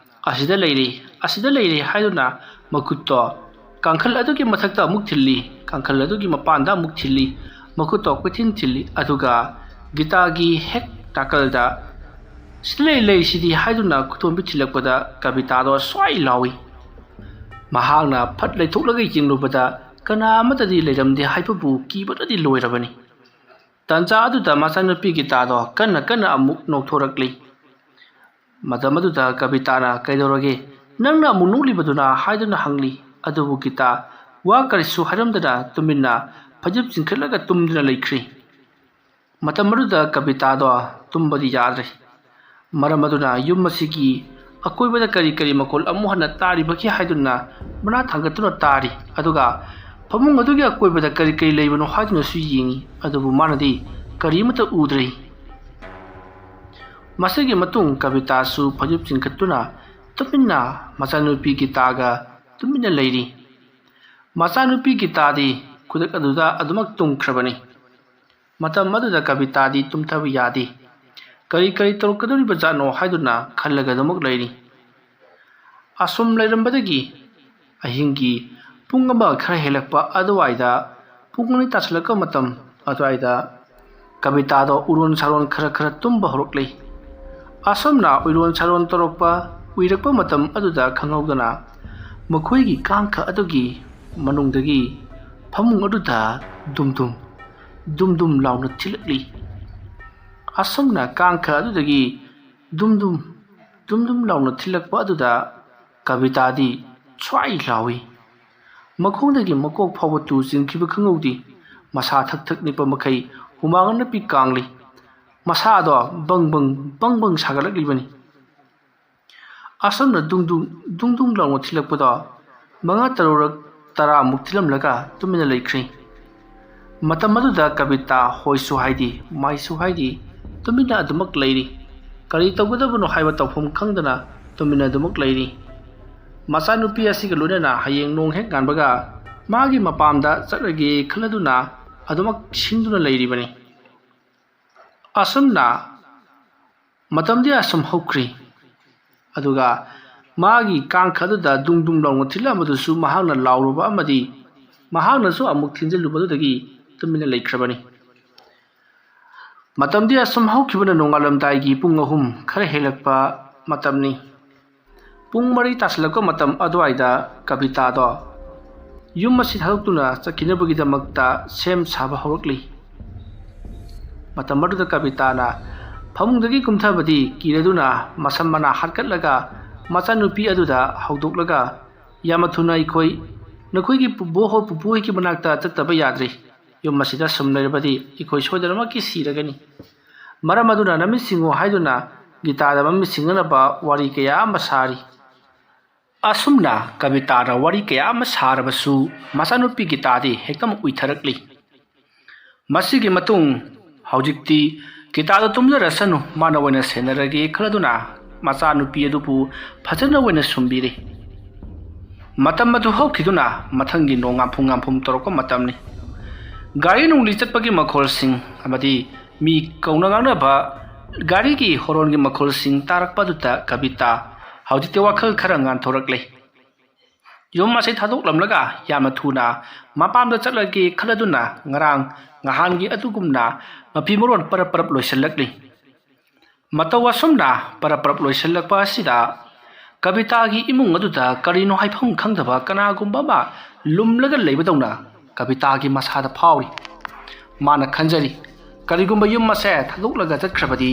"ꯑꯁꯤꯗ ꯂꯩꯔꯤ, ꯑꯁꯤꯗ ꯂꯩꯔꯤ" ꯍꯥꯏꯗꯨꯅ ꯃꯈꯨꯠꯇꯣ ꯀꯥꯡꯈꯜ ꯑꯗꯨꯒꯤ ꯃꯊꯛꯇ ꯑꯃꯨꯛ ꯊꯤꯜꯂꯤ, ꯀꯥꯡꯈꯜ ꯑꯗꯨꯒꯤ ꯃꯄꯥꯟꯗ ꯑꯃꯨꯛ ꯊꯤꯜꯂꯤ, ꯃꯈꯨꯠꯇꯣ ꯀꯣꯏꯊꯤꯟ ꯊꯤꯜꯂꯤ꯫ ꯑꯗꯨꯒ ꯒꯤꯇꯥꯒꯤ ꯍꯦꯛ ꯅꯥꯀꯜꯗ "ꯁꯤꯗ ꯂꯩ, ꯂꯩ ꯁꯤꯗꯤ" ꯍꯥꯏꯗꯨꯅ ꯈꯨꯗꯣꯝꯕꯤ ꯊꯤꯜꯂꯛꯄꯗ ꯀꯕꯤꯇꯥꯗꯣ ꯁ꯭ꯋꯥꯏ ꯂꯥꯎꯏ꯫ ꯃꯍꯥꯛꯅ ꯐꯠ ꯂꯩꯊꯣꯛꯂꯒ ꯌꯦꯡꯂꯨꯕꯗ ꯀꯅꯥ ꯑꯃꯠꯇꯗꯤ ꯂꯩꯔꯝꯗꯦ ꯍꯥꯏꯕꯕꯨ ꯀꯤꯕꯅꯗꯤ ꯂꯣꯏꯔꯕꯅꯤ꯫ ꯇꯥꯟꯖꯥ ꯑꯗꯨꯗ ꯃꯆꯥꯅꯨꯄꯤ ꯒꯤꯇꯥꯗꯣ ꯀꯟꯅ ꯀꯟꯅ ꯑꯃꯨꯛ ꯅꯣꯛꯊꯣꯔꯛꯂꯤ꯫ ꯃꯇꯝ ꯑꯗꯨꯗ ꯀꯕꯤꯇꯥꯅ "ꯀꯩꯗꯧꯔꯒꯦ? ꯅꯪꯅ ꯑꯃꯨꯛ ꯅꯣꯛꯂꯤꯕꯗꯨꯅ?" ꯍꯥꯏꯗꯨꯅ ꯍꯪꯂꯤ꯫ ꯑꯗꯨꯕꯨ ꯒꯤꯇꯥ ꯋꯥ ꯀꯔꯤꯁꯨ ꯍꯥꯏꯔꯝꯗꯅ ꯇꯨꯃꯤꯟꯅ ꯐꯩꯖꯨꯞ ꯆꯤꯡꯈꯠꯂꯒ ꯇꯨꯝꯗꯨꯅ ꯂꯩꯈ꯭ꯔꯤ꯫ ꯃꯇꯝ ꯑꯗꯨꯗ ꯀꯕꯤꯇꯥꯗꯣ ꯇꯨꯝꯕꯗꯤ ꯌꯥꯗ꯭ꯔꯦ꯫ ꯃꯔꯝ ꯑꯗꯨꯅ ꯌꯨꯝ ꯑꯁꯤꯒꯤ ꯑꯀꯣꯏꯕꯗ ꯀꯔꯤ ꯀꯔꯤ ꯃꯈꯣꯜ ꯑꯃꯨꯛ ꯍꯟꯅ ꯇꯥꯔꯤꯕꯒꯦ ꯍꯥꯏꯗꯨꯅ ꯃꯅꯥ ꯊꯥꯡꯒꯠꯇꯨꯅ ꯇꯥꯔꯤ꯫ ꯑꯗꯨꯒ ꯐꯃꯨꯡ ꯑꯗꯨꯒꯤ ꯑꯀꯣꯏꯕꯗ ꯀꯔꯤ ꯀꯔꯤ ꯂꯩꯕꯅꯣ ꯍꯥꯏꯗꯨꯅꯁꯨ ꯌꯦꯡꯉꯤ꯫ ꯑꯗꯨꯕꯨ ꯃꯥꯅꯗꯤ ꯀꯔꯤꯃꯠꯇ ꯎꯗ꯭ꯔꯦ꯫ ꯃꯁꯤꯒꯤ ꯃꯇꯨꯡ ꯀꯕꯤꯇꯥꯁꯨ ꯐꯩꯖꯨꯞ ꯆꯤꯡꯈꯠꯇꯨꯅ ꯇꯨꯃꯤꯟꯅ ꯃꯆꯥꯅꯨꯄꯤ ꯒꯤꯇꯥꯒ ꯇꯨꯃꯤꯟꯅ ꯂꯩꯔꯤ꯫ ꯃꯆꯥꯅꯨꯄꯤ ꯒꯤꯇꯥꯗꯤ ꯈꯨꯗꯛ ꯑꯗꯨꯗ ꯑꯗꯨꯃꯛ ꯇꯨꯝꯈ꯭ꯔꯕꯅꯤ꯫ ꯃꯇꯝ ꯑꯗꯨꯗ ꯀꯕꯤꯇꯥꯗꯤ ꯇꯨꯝꯊꯕ ꯌꯥꯗꯦ꯫ ꯀꯔꯤ ꯀꯔꯤ ꯇꯧꯔꯛꯀꯗꯧꯔꯤꯕꯖꯥꯠꯅꯣ ꯍꯥꯏꯗꯨꯅ ꯈꯜꯂꯒ ꯑꯗꯨꯃꯛ ꯂꯩꯔꯤ꯫ ꯑꯁꯨꯝ ꯂꯩꯔꯝꯕꯗꯒꯤ ꯑꯍꯤꯡꯒꯤ ꯄꯨꯡ ꯑꯃ ꯈꯔ ꯍꯦꯜꯂꯛꯄ ꯑꯗꯨꯋꯥꯏꯗ, ꯄꯨꯡ ꯑꯅꯤ ꯇꯥꯁꯤꯜꯂꯛꯄ ꯃꯇꯝ ꯑꯗꯨꯋꯥꯏꯗ ꯀꯕꯤꯇꯥꯗꯣ ꯎꯔꯣꯟ ꯁꯥꯔꯣꯟ ꯈꯔ ꯈꯔ ꯇꯨꯝꯕ ꯍꯧꯔꯛꯂꯤ꯫ ꯑꯁꯨꯝꯅ ꯎꯏꯔꯣꯟ ꯁꯥꯔꯣꯟ ꯇꯧꯔꯛꯄ, ꯎꯏꯔꯛꯄ ꯃꯇꯝ ꯑꯗꯨꯗ ꯈꯪꯍꯧꯗꯅ ꯃꯈꯣꯏꯒꯤ ꯀꯥꯡꯈ ꯑꯗꯨꯒꯤ ꯃꯅꯨꯡꯗꯒꯤ ꯐꯃꯨꯡ ꯑꯗꯨꯗ ꯗꯨꯝ ꯗꯨꯝ, ꯗꯨꯝ ꯗꯨꯝ ꯂꯥꯎꯅ ꯊꯤꯜꯂꯛꯂꯤ꯫ ꯑꯁꯨꯝꯅ ꯀꯥꯡꯈ ꯑꯗꯨꯗꯒꯤ ꯗꯨꯝ ꯗꯨꯝ, ꯗꯨꯝ ꯗꯨꯝ ꯂꯥꯎꯅ ꯊꯤꯜꯂꯛꯄ ꯑꯗꯨꯗ ꯀꯕꯤꯇꯥꯗꯤ ꯁ꯭ꯋꯥꯏ ꯂꯥꯎꯏ꯫ ꯃꯈꯣꯡꯗꯒꯤ ꯃꯀꯣꯛ ꯐꯥꯎꯕ ꯇꯨ ꯆꯦꯟꯈꯤꯕ ꯈꯪꯍꯧꯗꯦ꯫ ꯃꯁꯥ ꯊꯛ ꯊꯛ ꯅꯤꯛꯄ ꯃꯈꯩ ꯍꯨꯃꯥꯡ ꯑꯅꯞꯄꯤ ꯀꯥꯡꯂꯤ꯫ ꯃꯁꯥꯗꯣ ꯕꯪ ꯕꯪ, ꯕꯪ ꯕꯪ ꯁꯥꯒꯠꯂꯛꯂꯤꯕꯅꯤ꯫ ꯑꯁꯨꯝꯅ ꯗꯨꯡ ꯗꯨꯡ, ꯗꯨꯡ ꯗꯨꯡ ꯂꯥꯎꯅ ꯊꯤꯜꯂꯛꯄꯗꯣ ꯃꯉꯥ ꯇꯔꯨꯛꯔꯛ ꯇꯔꯥꯃꯨꯛ ꯊꯤꯜꯂꯝꯂꯒ ꯇꯨꯃꯤꯟꯅ ꯂꯩꯈ꯭ꯔꯦ꯫ ꯃꯇꯝ ꯑꯗꯨꯗ ꯀꯕꯤꯇꯥ ꯍꯣꯏꯁꯨ ꯍꯥꯏꯗꯦ, ꯃꯥꯏꯁꯨ ꯍꯥꯏꯗꯦ, ꯇꯨꯃꯤꯟꯅ ꯑꯗꯨꯃꯛ ꯂꯩꯔꯤ꯫ ꯀꯔꯤ ꯇꯧꯒꯗꯕꯅꯣ ꯍꯥꯏꯕ ꯇꯧꯐꯝ ꯈꯪꯗꯅ ꯇꯨꯃꯤꯟꯅ ꯑꯗꯨꯃꯛ ꯂꯩꯔꯤ꯫ ꯃꯆꯥꯅꯨꯄꯤ ꯑꯁꯤꯒ ꯂꯣꯏꯅꯅ ꯍꯌꯦꯡ ꯅꯣꯡ ꯍꯦꯛ ꯉꯥꯟꯕꯒ ꯃꯥꯒꯤ ꯃꯄꯥꯝꯗ ꯆꯠꯂꯒꯦ ꯈꯜꯂꯗꯨꯅ ꯑꯗꯨꯃꯛ ꯁꯤꯡꯗꯨꯅ ꯂꯩꯔꯤꯕꯅꯤ꯫ ꯑꯁꯨꯝꯅ ꯃꯇꯝꯗꯤ ꯑꯁꯨꯝ ꯍꯧꯈ꯭ꯔꯤ꯫ ꯑꯗꯨꯒ ꯃꯥꯒꯤ ꯀꯥꯡꯈ ꯑꯗꯨꯗ ꯗꯨꯡ ꯗꯨꯡ ꯂꯥꯎꯅ ꯊꯤꯜꯂꯝꯕꯗꯨꯁꯨ ꯃꯍꯥꯛꯅ ꯂꯥꯎꯔꯨꯕ ꯑꯃꯗꯤ ꯃꯍꯥꯛꯅꯁꯨ ꯑꯃꯨꯛ ꯊꯤꯟꯖꯤꯜꯂꯨꯕꯗꯨꯗꯒꯤ ꯇꯨꯃꯤꯟꯅ ꯂꯩꯈ꯭ꯔꯕꯅꯤ꯫ ꯃꯇꯝꯗꯤ ꯑꯁꯨꯝ ꯍꯧꯈꯤꯕꯅ ꯅꯣꯡꯉꯥꯜꯂꯝꯗꯥꯏꯒꯤ ꯄꯨꯡ ꯑꯍꯨꯝ ꯈꯔ ꯍꯦꯜꯂꯛꯄ ꯃꯇꯝꯅꯤ꯫ ꯄꯨꯡ ꯃꯔꯤ ꯇꯥꯁꯤꯜꯂꯛꯄ ꯃꯇꯝ ꯑꯗꯨꯋꯥꯏꯗ ꯀꯕꯤꯇꯥꯗꯣ ꯌꯨꯝ ꯑꯁꯤ ꯊꯥꯗꯣꯛꯇꯨꯅ ꯆꯠꯈꯤꯅꯕꯒꯤꯗꯃꯛꯇ ꯁꯦꯝ ꯁꯥꯕ ꯍꯧꯔꯛꯂꯤ꯫ ꯃꯇꯝ ꯑꯗꯨꯗ ꯀꯕꯤꯇꯥꯅ ꯐꯃꯨꯡꯗꯒꯤ ꯀꯨꯝꯊꯕꯗꯤ ꯀꯤꯔꯗꯨꯅ ꯃꯁꯝ ꯃꯅꯥ ꯍꯥꯠꯀꯠꯂꯒ ꯃꯆꯥꯅꯨꯄꯤ ꯑꯗꯨꯗ ꯍꯧꯗꯣꯛꯂꯒ, "ꯌꯥꯝꯅ ꯊꯨꯅ ꯑꯩꯈꯣꯏ ꯅꯈꯣꯏꯒꯤ ꯄꯨꯄꯨ ꯍꯣ-, ꯄꯨꯄꯨ ꯍꯣꯏꯒꯤ ꯃꯅꯥꯛꯇ ꯆꯠꯇꯕ ꯌꯥꯗ꯭ꯔꯤ꯫ ꯌꯨꯝ ꯑꯁꯤꯗ ꯁꯨꯝ ꯂꯩꯔꯕꯗꯤ ꯑꯩꯈꯣꯏ ꯁꯣꯏꯗꯅꯃꯛꯀꯤ ꯁꯤꯔꯒꯅꯤ꯫ ꯃꯔꯝ ꯑꯗꯨꯅ ꯅꯃꯤꯠ ꯁꯤꯡꯉꯨ" ꯍꯥꯏꯗꯨꯅ ꯒꯤꯇꯥꯗ ꯃꯃꯤꯠ ꯁꯤꯡꯅꯅꯕ ꯋꯥꯔꯤ ꯀꯌꯥ ꯑꯃ ꯁꯥꯔꯤ꯫ ꯑꯁꯨꯝꯅ ꯀꯕꯤꯇꯥꯅ ꯋꯥꯔꯤ ꯀꯌꯥ ꯑꯃ ꯁꯥꯔꯕꯁꯨ ꯃꯆꯥꯅꯨꯄꯤ ꯒꯤꯇꯥꯗꯤ ꯍꯦꯛꯇꯃꯛ ꯎꯏꯊꯔꯛꯂꯤ꯫ ꯃꯁꯤꯒꯤ ꯃꯇꯨꯡ ꯍꯧꯖꯤꯛꯇꯤ ꯒꯤꯇꯥꯗꯣ ꯇꯨꯝꯖꯔꯁꯅꯨ, ꯃꯥꯅ ꯑꯣꯏꯅ ꯁꯦꯟꯅꯔꯒꯦ ꯈꯜꯂꯗꯨꯅ ꯃꯆꯥꯅꯨꯄꯤ ꯑꯗꯨꯕꯨ ꯐꯖꯅ ꯑꯣꯏꯅ ꯁꯨꯝꯕꯤꯔꯤ꯫ ꯃꯇꯝ ꯑꯗꯨ ꯍꯧꯈꯤꯗꯨꯅ ꯃꯊꯪꯒꯤ ꯅꯣꯡ ꯉꯥꯝꯐꯨꯝ ꯉꯥꯝꯐꯨꯝ ꯇꯧꯔꯛꯄ ꯃꯇꯝꯅꯤ꯫ ꯒꯥꯔꯤ ꯅꯨꯡꯂꯤ ꯆꯠꯄꯒꯤ ꯃꯈꯣꯜꯁꯤꯡ ꯑꯃꯗꯤ ꯃꯤ ꯀꯧꯅ ꯉꯥꯡꯅꯕ ꯒꯥꯔꯤꯒꯤ ꯍꯣꯔꯣꯟꯒꯤ ꯃꯈꯣꯜꯁꯤꯡ ꯇꯥꯔꯛꯄ ꯑꯗꯨꯗ ꯀꯕꯤꯇꯥ ꯍꯧꯖꯤꯛꯇꯤ ꯋꯥꯈꯜ ꯈꯔ ꯉꯥꯟꯊꯣꯔꯛꯂꯦ꯫ ꯌꯨꯝ ꯑꯁꯤ ꯊꯥꯗꯣꯛꯂꯝꯂꯒ ꯌꯥꯝꯅ ꯊꯨꯅ ꯃꯄꯥꯝꯗ ꯆꯠꯂꯒꯦ ꯈꯜꯂꯗꯨꯅ ꯉꯔꯥꯡ ꯅꯍꯥꯟꯒꯤ ꯑꯗꯨꯒꯨꯝꯅ ꯃꯐꯤ ꯃꯔꯣꯟ ꯄꯔꯞ ꯄꯔꯞ ꯂꯣꯏꯁꯤꯜꯂꯛꯂꯤ꯫ ꯃꯇꯧ ꯑꯁꯨꯝꯅ ꯄꯔꯞ ꯄꯔꯞ ꯂꯣꯏꯁꯤꯜꯂꯛꯄ ꯑꯁꯤꯗ ꯀꯕꯤꯇꯥꯒꯤ ꯏꯃꯨꯡ ꯑꯗꯨꯗ ꯀꯔꯤꯅꯣ ꯍꯥꯏꯐꯝ ꯈꯪꯗꯕ ꯀꯅꯥꯒꯨꯝꯕ ꯑꯃ ꯂꯨꯝꯂꯒ ꯂꯩꯕꯗꯧꯅ ꯀꯕꯤꯇꯥꯒꯤ ꯃꯁꯥꯗ ꯐꯥꯎꯔꯤ꯫ ꯃꯥꯅ ꯈꯟꯖꯔꯤ, "ꯀꯔꯤꯒꯨꯝꯕ ꯌꯨꯝ ꯑꯁꯦ ꯊꯥꯗꯣꯛꯂꯒ ꯆꯠꯈ꯭ꯔꯕꯗꯤ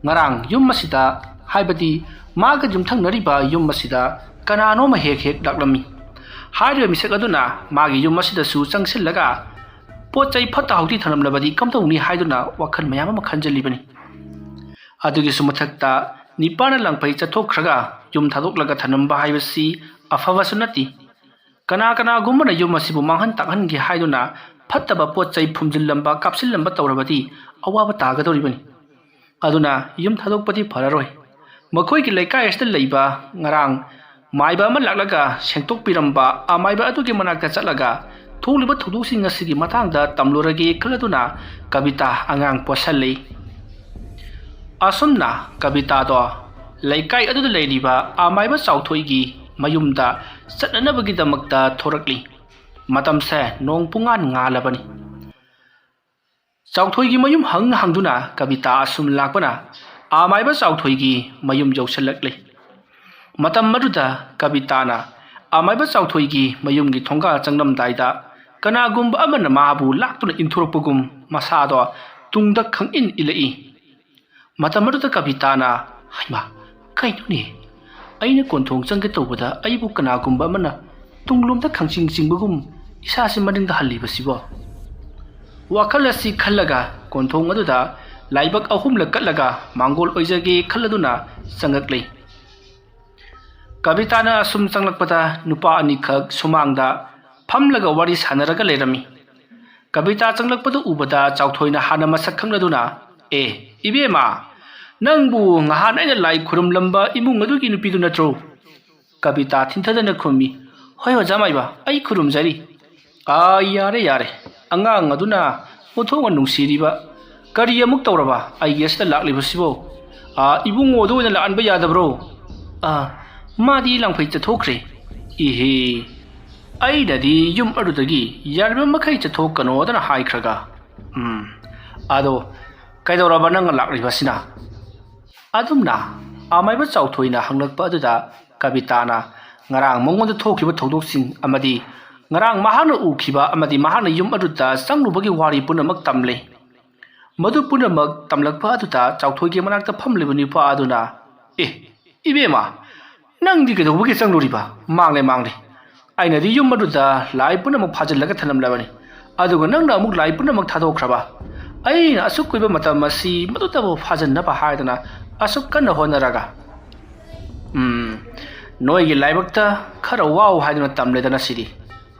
ꯉꯔꯥꯡ ꯌꯨꯝ ꯑꯁꯤꯗ, ꯍꯥꯏꯕꯗꯤ ꯃꯥꯒ ꯌꯨꯝꯊꯪꯅꯔꯤꯕ ꯌꯨꯝ ꯑꯁꯤꯗ ꯀꯅꯥꯅꯣꯃ ꯍꯦꯛ ꯍꯦꯛ ꯂꯥꯛꯂꯝꯃꯤ꯫ ꯍꯥꯏꯔꯤꯕ ꯃꯤꯁꯛ ꯑꯗꯨꯅ ꯃꯥꯒꯤ ꯌꯨꯝ ꯑꯁꯤꯗꯁꯨ ꯆꯪꯁꯤꯜꯂꯒ ꯄꯣꯠ ꯆꯩ ꯐꯠꯇ ꯍꯥꯎꯗꯤ ꯊꯝꯂꯝꯂꯕꯗꯤ ꯀꯝꯗꯧꯅꯤ?" ꯍꯥꯏꯗꯨꯅ ꯋꯥꯈꯜ ꯃꯌꯥꯝ ꯑꯃ ꯈꯟꯖꯜꯂꯤꯕꯅꯤ꯫ ꯑꯗꯨꯒꯤꯁꯨ ꯃꯊꯛꯇ ꯅꯤꯄꯥꯅ ꯂꯥꯡꯐꯩ ꯆꯠꯊꯣꯛꯈ꯭ꯔꯒ ꯌꯨꯝ ꯊꯥꯗꯣꯛꯂꯒ ꯊꯝꯂꯝꯕ ꯍꯥꯏꯕꯁꯤ ꯑꯐꯕꯁꯨ ꯅꯠꯇꯦ꯫ ꯀꯅꯥ ꯀꯅꯥꯒꯨꯝꯕꯅ ꯌꯨꯝ ꯑꯁꯤꯕꯨ ꯃꯥꯡꯍꯟ ꯇꯥꯛꯍꯟꯒꯦ ꯍꯥꯏꯗꯨꯅ ꯐꯠꯇꯕ ꯄꯣꯠ ꯆꯩ ꯐꯨꯝꯖꯤꯜꯂꯝꯕ, ꯀꯥꯞꯁꯤꯜꯂꯝꯕ ꯇꯧꯔꯕꯗꯤ ꯑꯋꯥꯕ ꯇꯥꯒꯗꯧꯔꯤꯕꯅꯤ꯫ ꯑꯗꯨꯅ ꯌꯨꯝ ꯊꯥꯗꯣꯛꯄꯗꯤ ꯐꯔꯔꯣꯏ꯫ ꯃꯈꯣꯏꯒꯤ ꯂꯩꯀꯥꯏ ꯑꯁꯤꯗ ꯂꯩꯕ ꯉꯔꯥꯡ ꯃꯥꯏꯕ ꯑꯃ ꯂꯥꯛꯂꯒ ꯁꯦꯡꯗꯣꯛꯄꯤꯔꯝꯕ ꯑꯃꯥꯏꯕ ꯑꯗꯨꯒꯤ ꯃꯅꯥꯛꯇ ꯆꯠꯂꯒ ꯊꯣꯛꯂꯤꯕ ꯊꯧꯗꯣꯛꯁꯤꯡ ꯑꯁꯤꯒꯤ ꯃꯇꯥꯡꯗ ꯇꯝꯂꯨꯔꯒꯦ ꯈꯜꯂꯗꯨꯅ ꯀꯕꯤꯇꯥ ꯑꯉꯥꯡ ꯄꯣꯠꯁꯜꯂꯤ꯫ ꯑꯁꯨꯝꯅ ꯀꯕꯤꯇꯥꯗꯣ ꯂꯩꯀꯥꯏ ꯑꯗꯨꯗ ꯂꯩꯔꯤꯕ ꯑꯃꯥꯏꯕ ꯆꯥꯎꯊꯣꯏꯒꯤ ꯃꯌꯨꯝꯗ ꯆꯠꯅꯅꯕꯒꯤꯗꯃꯛꯇ ꯊꯣꯔꯛꯂꯤ꯫ ꯃꯇꯝꯁꯦ ꯅꯣꯡ ꯄꯨꯡꯉꯥꯟ ꯉꯥꯜꯂꯕꯅꯤ꯫ ꯆꯥꯎꯊꯣꯏꯒꯤ ꯃꯌꯨꯝ ꯍꯪ ꯍꯪꯗꯨꯅ ꯀꯕꯤꯇꯥ ꯑꯁꯨꯝ ꯂꯥꯛꯄꯅ ꯑꯃꯥꯏꯕ ꯆꯥꯎꯊꯣꯏꯒꯤ ꯃꯌꯨꯝ ꯌꯧꯁꯤꯜꯂꯛꯂꯤ꯫ ꯃꯇꯝ ꯑꯗꯨꯗ ꯀꯕꯤꯇꯥꯅ ꯑꯃꯥꯏꯕ ꯆꯥꯎꯊꯣꯏꯒꯤ ꯃꯌꯨꯝꯒꯤ ꯊꯣꯡꯒꯥꯜ ꯆꯪꯂꯝꯗꯥꯏꯗ ꯀꯅꯥꯒꯨꯝꯕ ꯑꯃꯅ ꯃꯥꯕꯨ ꯂꯥꯛꯇꯨꯅ ꯏꯟꯊꯣꯔꯛꯄꯒꯨꯝ ꯃꯁꯥꯗꯣ ꯇꯨꯡꯗ ꯈꯪꯏꯟ ꯏꯜꯂꯛꯏ꯫ ꯃꯇꯝ ꯑꯗꯨꯗ ꯀꯕꯤꯇꯥꯅ, "ꯍꯩꯃꯥ, ꯀꯩꯅꯣꯅꯦ? ꯑꯩꯅ ꯀꯣꯟꯊꯣꯡ ꯆꯪꯒꯦ ꯇꯧꯕꯗ ꯑꯩꯕꯨ ꯀꯅꯥꯒꯨꯝꯕ ꯑꯃꯅ ꯇꯨꯡꯂꯣꯝꯗ ꯈꯪꯆꯤꯡ ꯆꯤꯡꯕꯒꯨꯝ ꯏꯁꯥꯁꯤ ꯃꯅꯤꯡꯗ ꯍꯜꯂꯤꯕꯁꯤꯕꯣ?" ꯋꯥꯈꯜ ꯑꯁꯤ ꯈꯜꯂꯒ ꯀꯣꯟꯊꯣꯡ ꯑꯗꯨꯗ ꯂꯥꯏꯕꯛ ꯑꯍꯨꯝꯂꯛ ꯀꯠꯂꯒ ꯃꯥꯡꯒꯣꯜ ꯑꯣꯏꯖꯒꯦ ꯈꯜꯂꯗꯨꯅ ꯆꯪꯉꯛꯂꯦ꯫ ꯀꯕꯤꯇꯥꯅ ꯑꯁꯨꯝ ꯆꯪꯂꯛꯄꯗ ꯅꯨꯄꯥ ꯑꯅꯤꯈꯛ ꯁꯨꯃꯥꯡꯗ ꯐꯝꯂꯒ ꯋꯥꯔꯤ ꯁꯥꯟꯅꯔꯒ ꯂꯩꯔꯝꯃꯤ꯫ ꯀꯕꯤꯇꯥ ꯆꯪꯂꯛꯄꯗꯨ ꯎꯕꯗ ꯆꯥꯎꯊꯣꯏꯅ ꯍꯥꯟꯅ ꯃꯁꯛ ꯈꯪꯂꯗꯨꯅ, "ꯑꯦ, ꯏꯕꯦꯝꯃ, ꯅꯪꯕꯨ ꯉꯍꯥꯟ ꯑꯩꯅ ꯂꯥꯏ ꯈꯨꯔꯨꯝꯂꯝꯕ ꯏꯃꯨꯡ ꯑꯗꯨꯒꯤ ꯅꯨꯄꯤꯗꯨ ꯅꯠꯇ꯭ꯔꯣ?" ꯀꯕꯤꯇꯥ ꯊꯤꯟꯊꯗꯅ ꯈꯨꯝꯃꯤ, "ꯍꯣꯏ, ꯑꯣꯖꯥ ꯃꯥꯏꯕ, ꯑꯩ ꯈꯨꯔꯨꯝꯖꯔꯤ꯫" "ꯑꯥ, ꯌꯥꯔꯦ, ꯌꯥꯔꯦ, ꯑꯉꯥꯡ ꯑꯗꯨꯅ ꯑꯣꯟꯊꯣꯛꯅ ꯅꯨꯡꯁꯤꯔꯤꯕ꯫ ꯀꯔꯤ ꯑꯃꯨꯛ ꯇꯧꯔꯕ ꯑꯩꯒꯤ ꯑꯁꯤꯗ ꯂꯥꯛꯂꯤꯕꯁꯤꯕꯣ? ꯑꯥ, ꯏꯕꯨꯡꯉꯣꯗ ꯑꯣꯏꯅ ꯂꯥꯛꯍꯟꯕ ꯌꯥꯗꯕ꯭ꯔꯣ?" "ꯑꯥ, ꯃꯥꯗꯤ ꯂꯥꯡꯐꯩ ꯆꯠꯊꯣꯛꯈ꯭ꯔꯦ꯫" "ꯏꯍꯦ, ꯑꯩꯅꯗꯤ ꯌꯨꯝ ꯑꯗꯨꯗꯒꯤ ꯌꯥꯔꯤꯕ ꯃꯈꯩ ꯆꯠꯊꯣꯛꯀꯅꯣꯗꯅ ꯍꯥꯏꯈ꯭ꯔꯒ꯫ ꯎꯝ, ꯑꯗꯣ ꯀꯩꯗꯧꯔꯕ ꯅꯪꯅ ꯂꯥꯛꯂꯤꯕꯁꯤꯅ?" ꯑꯗꯨꯝꯅ ꯑꯃꯥꯏꯕ ꯆꯥꯎꯊꯣꯏꯅ ꯍꯪꯂꯛꯄ ꯑꯗꯨꯗ ꯀꯕꯤꯇꯥꯅ ꯉꯔꯥꯡ ꯃꯉꯣꯟꯗ ꯊꯣꯛꯈꯤꯕ ꯊꯧꯗꯣꯛꯁꯤꯡ ꯑꯃꯗꯤ ꯉꯔꯥꯡ ꯃꯍꯥꯛꯅ ꯎꯈꯤꯕ ꯑꯃꯗꯤ ꯃꯍꯥꯛꯅ ꯌꯨꯝ ꯑꯗꯨꯗ ꯆꯪꯂꯨꯕꯒꯤ ꯋꯥꯔꯤ ꯄꯨꯝꯅꯃꯛ ꯇꯝꯂꯦ꯫ ꯃꯗꯨ ꯄꯨꯝꯅꯃꯛ ꯇꯝꯂꯛꯄ ꯑꯗꯨꯗ ꯆꯥꯎꯊꯣꯏꯒꯤ ꯃꯅꯥꯛꯇ ꯐꯝꯂꯤꯕ ꯅꯨꯄꯥ ꯑꯗꯨꯅ, "ꯑꯦ, ꯏꯕꯦꯝꯃ, ꯅꯪꯗꯤ ꯀꯩꯗꯧꯕꯒꯤ ꯆꯪꯂꯨꯔꯤꯕ? ꯃꯥꯡꯂꯦ, ꯃꯥꯡꯂꯦ꯫ ꯑꯩꯅꯗꯤ ꯌꯨꯝ ꯑꯗꯨꯗ ꯂꯥꯏ ꯄꯨꯝꯅꯃꯛ ꯐꯥꯖꯤꯜꯂꯒ ꯊꯝꯂꯝꯂꯕꯅꯤ꯫ ꯑꯗꯨꯒ ꯅꯪꯅ ꯑꯃꯨꯛ ꯂꯥꯏ ꯄꯨꯝꯅꯃꯛ ꯊꯥꯗꯣꯛꯈ꯭ꯔꯕ꯫ ꯑꯩꯅ ꯑꯁꯨꯛ ꯀꯨꯏꯕ ꯃꯇꯝ ꯑꯁꯤ ꯃꯗꯨꯇꯕꯨ ꯐꯥꯖꯤꯟꯅꯕ ꯍꯥꯏꯗꯅ ꯑꯁꯨꯛ ꯀꯟꯅ ꯍꯣꯠꯅꯔꯒ꯫ ꯎꯝ, ꯅꯣꯏꯒꯤ ꯂꯥꯏꯕꯛꯇ ꯈꯔ ꯋꯥꯎ ꯍꯥꯏꯗꯨꯅ ꯇꯝꯂꯦꯗꯅ ꯁꯤꯗꯤ꯫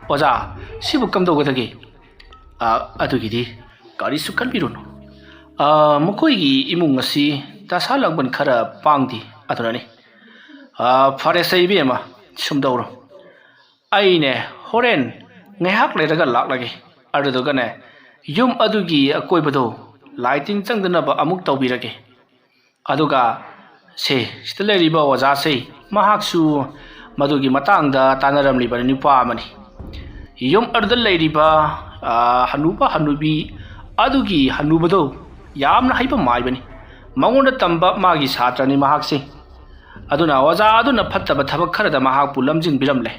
ꯑꯣꯖꯥ, ꯁꯤꯕꯨ ꯀꯝꯗꯧꯒꯗꯒꯦ?" "ꯑ, ꯑꯗꯨꯒꯤꯗꯤ ꯀꯔꯤꯁꯨ ꯈꯟꯕꯤꯔꯨꯅꯨ꯫ ꯑ, ꯃꯈꯣꯏꯒꯤ ꯏꯃꯨꯡ ꯑꯁꯤ ꯗꯁꯥ ꯂꯥꯡꯕꯟ ꯈꯔ ꯄꯥꯡꯗꯦ, ꯑꯗꯨꯅꯅꯤ꯫" "ꯑ, ꯐꯔꯦꯁꯦ ꯏꯕꯦꯝꯃ, ꯁꯨꯝꯗꯧꯔꯣ꯫ ꯑꯩꯅꯦ ꯍꯣꯔꯦꯟ ꯉꯥꯏꯍꯥꯛ ꯂꯩꯔꯒ ꯂꯥꯛꯂꯒꯦ꯫ ꯑꯗꯨꯗꯨꯒꯅꯦ, ꯌꯨꯝ ꯑꯗꯨꯒꯤ ꯑꯀꯣꯏꯕꯗꯣ ꯂꯥꯏ ꯇꯤꯟ ꯆꯪꯗꯅꯕ ꯑꯃꯨꯛ ꯇꯧꯕꯤꯔꯒꯦ꯫ ꯑꯗꯨꯒ ꯁꯦ, ꯁꯤꯗ ꯂꯩꯔꯤꯕ ꯑꯣꯖꯥꯁꯦ, ꯃꯍꯥꯛꯁꯨ ꯃꯗꯨꯒꯤ ꯃꯇꯥꯡꯗ ꯇꯥꯟꯅꯔꯝꯂꯤꯕ ꯅꯨꯄꯥ ꯑꯃꯅꯤ꯫ ꯌꯨꯝ ꯑꯗꯨꯗ ꯂꯩꯔꯤꯕ, ꯑ, ꯍꯅꯨꯕ ꯍꯅꯨꯕꯤ ꯑꯗꯨꯒꯤ ꯍꯅꯨꯕꯗꯣ ꯌꯥꯝꯅ ꯍꯩꯕ ꯃꯥꯏꯕꯅꯤ꯫ ꯃꯉꯣꯟꯗ ꯇꯝꯕ ꯃꯥꯒꯤ ꯁꯥꯇ꯭ꯔꯅꯤ ꯃꯍꯥꯛꯁꯦ꯫ ꯑꯗꯨꯅ ꯑꯣꯖꯥ ꯑꯗꯨꯅ ꯐꯠꯇꯕ ꯊꯕꯛ ꯈꯔꯗ ꯃꯍꯥꯛꯄꯨ ꯂꯝꯖꯤꯡꯕꯤꯔꯝꯂꯦ꯫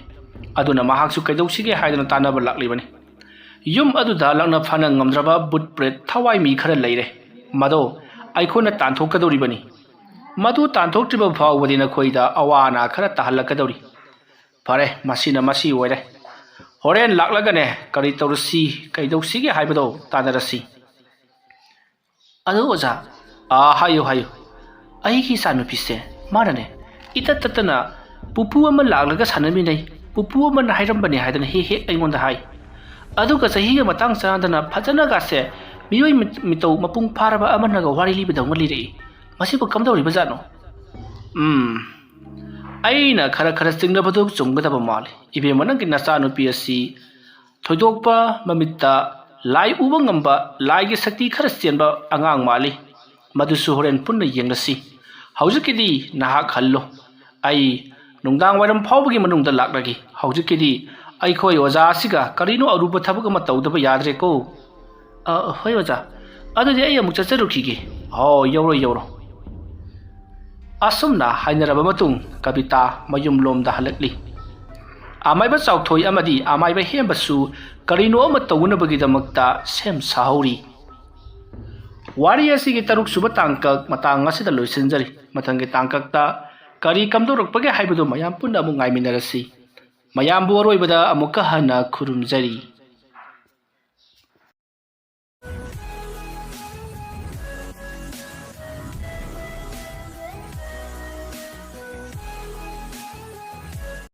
ꯑꯗꯨꯅ ꯃꯍꯥꯛꯁꯨ ꯀꯩꯗꯧꯁꯤꯒꯦ ꯍꯥꯏꯗꯨꯅ ꯇꯥꯟꯅꯕ ꯂꯥꯛꯂꯤꯕꯅꯤ꯫" ꯌꯨꯝ ꯑꯗꯨꯗ ꯂꯥꯛꯅ ꯐꯅ ꯉꯝꯗ꯭ꯔꯕ ꯚꯨꯠ ꯄ꯭ꯔꯦꯠ ꯊꯋꯥꯏ ꯃꯤ ꯈꯔ ꯂꯩꯔꯦ꯫ ꯃꯗꯣ ꯑꯩꯈꯣꯏꯅ ꯇꯥꯟꯊꯣꯛꯀꯗꯧꯔꯤꯕꯅꯤ꯫ ꯃꯗꯨ ꯇꯥꯟꯊꯣꯛꯇ꯭ꯔꯤꯕ ꯐꯥꯎꯕꯗꯤ ꯅꯈꯣꯏꯗ ꯑꯋꯥ ꯑꯅꯥ ꯈꯔ ꯇꯥꯍꯜꯂꯛꯀꯗꯧꯔꯤ꯫ ꯐꯔꯦ, ꯃꯁꯤꯅ ꯃꯁꯤ ꯑꯣꯏꯔꯦ꯫ ꯍꯣꯔꯦꯟ ꯂꯥꯛꯂꯒꯅꯦ, ꯀꯔꯤ ꯇꯧꯔꯁꯤ, ꯀꯩꯗꯧꯁꯤꯒꯦ ꯍꯥꯏꯕꯗꯣ ꯇꯥꯟꯅꯔꯁꯤ꯫ ꯑꯗꯨ ꯑꯣꯖꯥ, ꯑꯥ, ꯍꯥꯏꯌꯨ, ꯍꯥꯏꯌꯨ꯫ ꯑꯩꯒꯤ ꯏꯆꯥꯅꯨꯄꯤꯁꯦ, ꯃꯥꯅꯅꯦ, ꯏꯇꯠ ꯇꯠꯇꯅ ꯄꯨꯄꯨ ꯑꯃ ꯂꯥꯛꯂꯒ ꯁꯥꯟꯅꯃꯤꯟꯅꯩ, ꯄꯨꯄꯨ ꯑꯃꯅ ꯍꯥꯏꯔꯝꯕꯅꯦ ꯍꯥꯏꯗꯅ ꯍꯦꯛ ꯍꯦꯛ ꯑꯩꯉꯣꯟꯗ ꯍꯥꯏ꯫ ꯑꯗꯨꯒ ꯆꯍꯤꯒ ꯃꯇꯥꯡ ꯆꯥꯗꯅ ꯐꯖꯅꯒꯁꯦ ꯃꯤꯑꯣꯏ ꯃꯤꯇꯧ ꯃꯄꯨꯡ ꯐꯥꯔꯕ ꯑꯃꯅꯒ ꯋꯥꯔꯤ ꯂꯤꯕꯗꯧꯅ ꯂꯤꯔꯛꯏ꯫ ꯃꯁꯤꯕꯨ ꯀꯝꯗꯧꯔꯤꯕꯖꯥꯠꯅꯣ? ꯎꯝ, ꯑꯩꯅ ꯈꯔ ꯈꯔ ꯆꯤꯡꯅꯕꯗꯨ ꯆꯨꯝꯒꯗꯕ ꯃꯥꯜꯂꯤ꯫ ꯏꯕꯦꯝꯃ, ꯅꯪꯒꯤ ꯅꯆꯥꯅꯨꯄꯤ ꯑꯁꯤ ꯊꯣꯏꯗꯣꯛꯄ, ꯃꯃꯤꯠꯇ ꯂꯥꯏ ꯎꯕ ꯉꯝꯕ, ꯂꯥꯏꯒꯤ ꯁꯛꯇꯤ ꯈꯔ ꯆꯦꯟꯕ ꯑꯉꯥꯡ ꯃꯥꯜꯂꯤ꯫ ꯃꯗꯨꯁꯨ ꯍꯣꯔꯦꯟ ꯄꯨꯟꯅ ꯌꯦꯡꯂꯁꯤ꯫ ꯍꯧꯖꯤꯛꯀꯤꯗꯤ ꯅꯍꯥꯛ ꯍꯜꯂꯣ꯫ ꯑꯩ ꯅꯨꯡꯗꯥꯡ ꯋꯥꯏꯔꯝ ꯐꯥꯎꯕꯒꯤ ꯃꯅꯨꯡꯗ ꯂꯥꯛꯂꯒꯦ꯫ ꯍꯧꯖꯤꯛꯀꯤꯗꯤ ꯑꯩꯈꯣꯏ ꯑꯣꯖꯥ ꯑꯁꯤꯒ ꯀꯔꯤꯅꯣ ꯑꯔꯨꯕ ꯊꯕꯛ ꯑꯃ ꯇꯧꯗꯕ ꯌꯥꯗ꯭ꯔꯦꯀꯣ꯫ ꯑ, ꯍꯣꯏ ꯑꯣꯖꯥ꯫ ꯑꯗꯨꯗꯤ ꯑꯩ ꯑꯃꯨꯛ ꯆꯠꯆꯔꯨꯈꯤꯒꯦ꯫ ꯍꯣ, ꯌꯧꯔꯣ, ꯌꯧꯔꯣ꯫ ꯑꯁꯨꯝꯅ ꯍꯥꯏꯅꯔꯕ ꯃꯇꯨꯡ ꯀꯕꯤꯇꯥ ꯃꯌꯨꯝꯂꯣꯝꯗ ꯍꯜꯂꯛꯂꯤ꯫ ꯑꯃꯥꯏꯕ ꯆꯥꯎꯊꯣꯏ ꯑꯃꯗꯤ ꯑꯃꯥꯏꯕ ꯍꯦꯝꯕꯁꯨ ꯀꯔꯤꯅꯣ ꯑꯃ ꯇꯧꯅꯕꯒꯤꯗꯃꯛꯇ ꯁꯦꯝ ꯁꯥꯍꯧꯔꯤ꯫ ꯋꯥꯔꯤ ꯑꯁꯤꯒꯤ ꯇꯔꯨꯛ ꯁꯨꯕ ꯇꯥꯡꯀꯛ ꯃꯇꯥꯡ ꯑꯁꯤꯗ ꯂꯣꯏꯁꯤꯟꯖꯔꯤ꯫ ꯃꯊꯪꯒꯤ ꯇꯥꯡꯀꯛꯇ ꯀꯔꯤ ꯀꯝꯗꯧꯔꯛꯄꯒꯦ ꯍꯥꯏꯕꯗꯨ ꯃꯌꯥꯝ ꯄꯨꯟꯅ ꯑꯃꯨꯛ ꯉꯥꯏꯃꯤꯟꯅꯔꯁꯤ꯫ ꯃꯌꯥꯝꯕꯨ ꯑꯔꯣꯏꯕꯗ ꯑꯃꯨꯛꯀ ꯍꯟꯅ ꯈꯨꯔꯨꯝꯖꯔꯤ꯫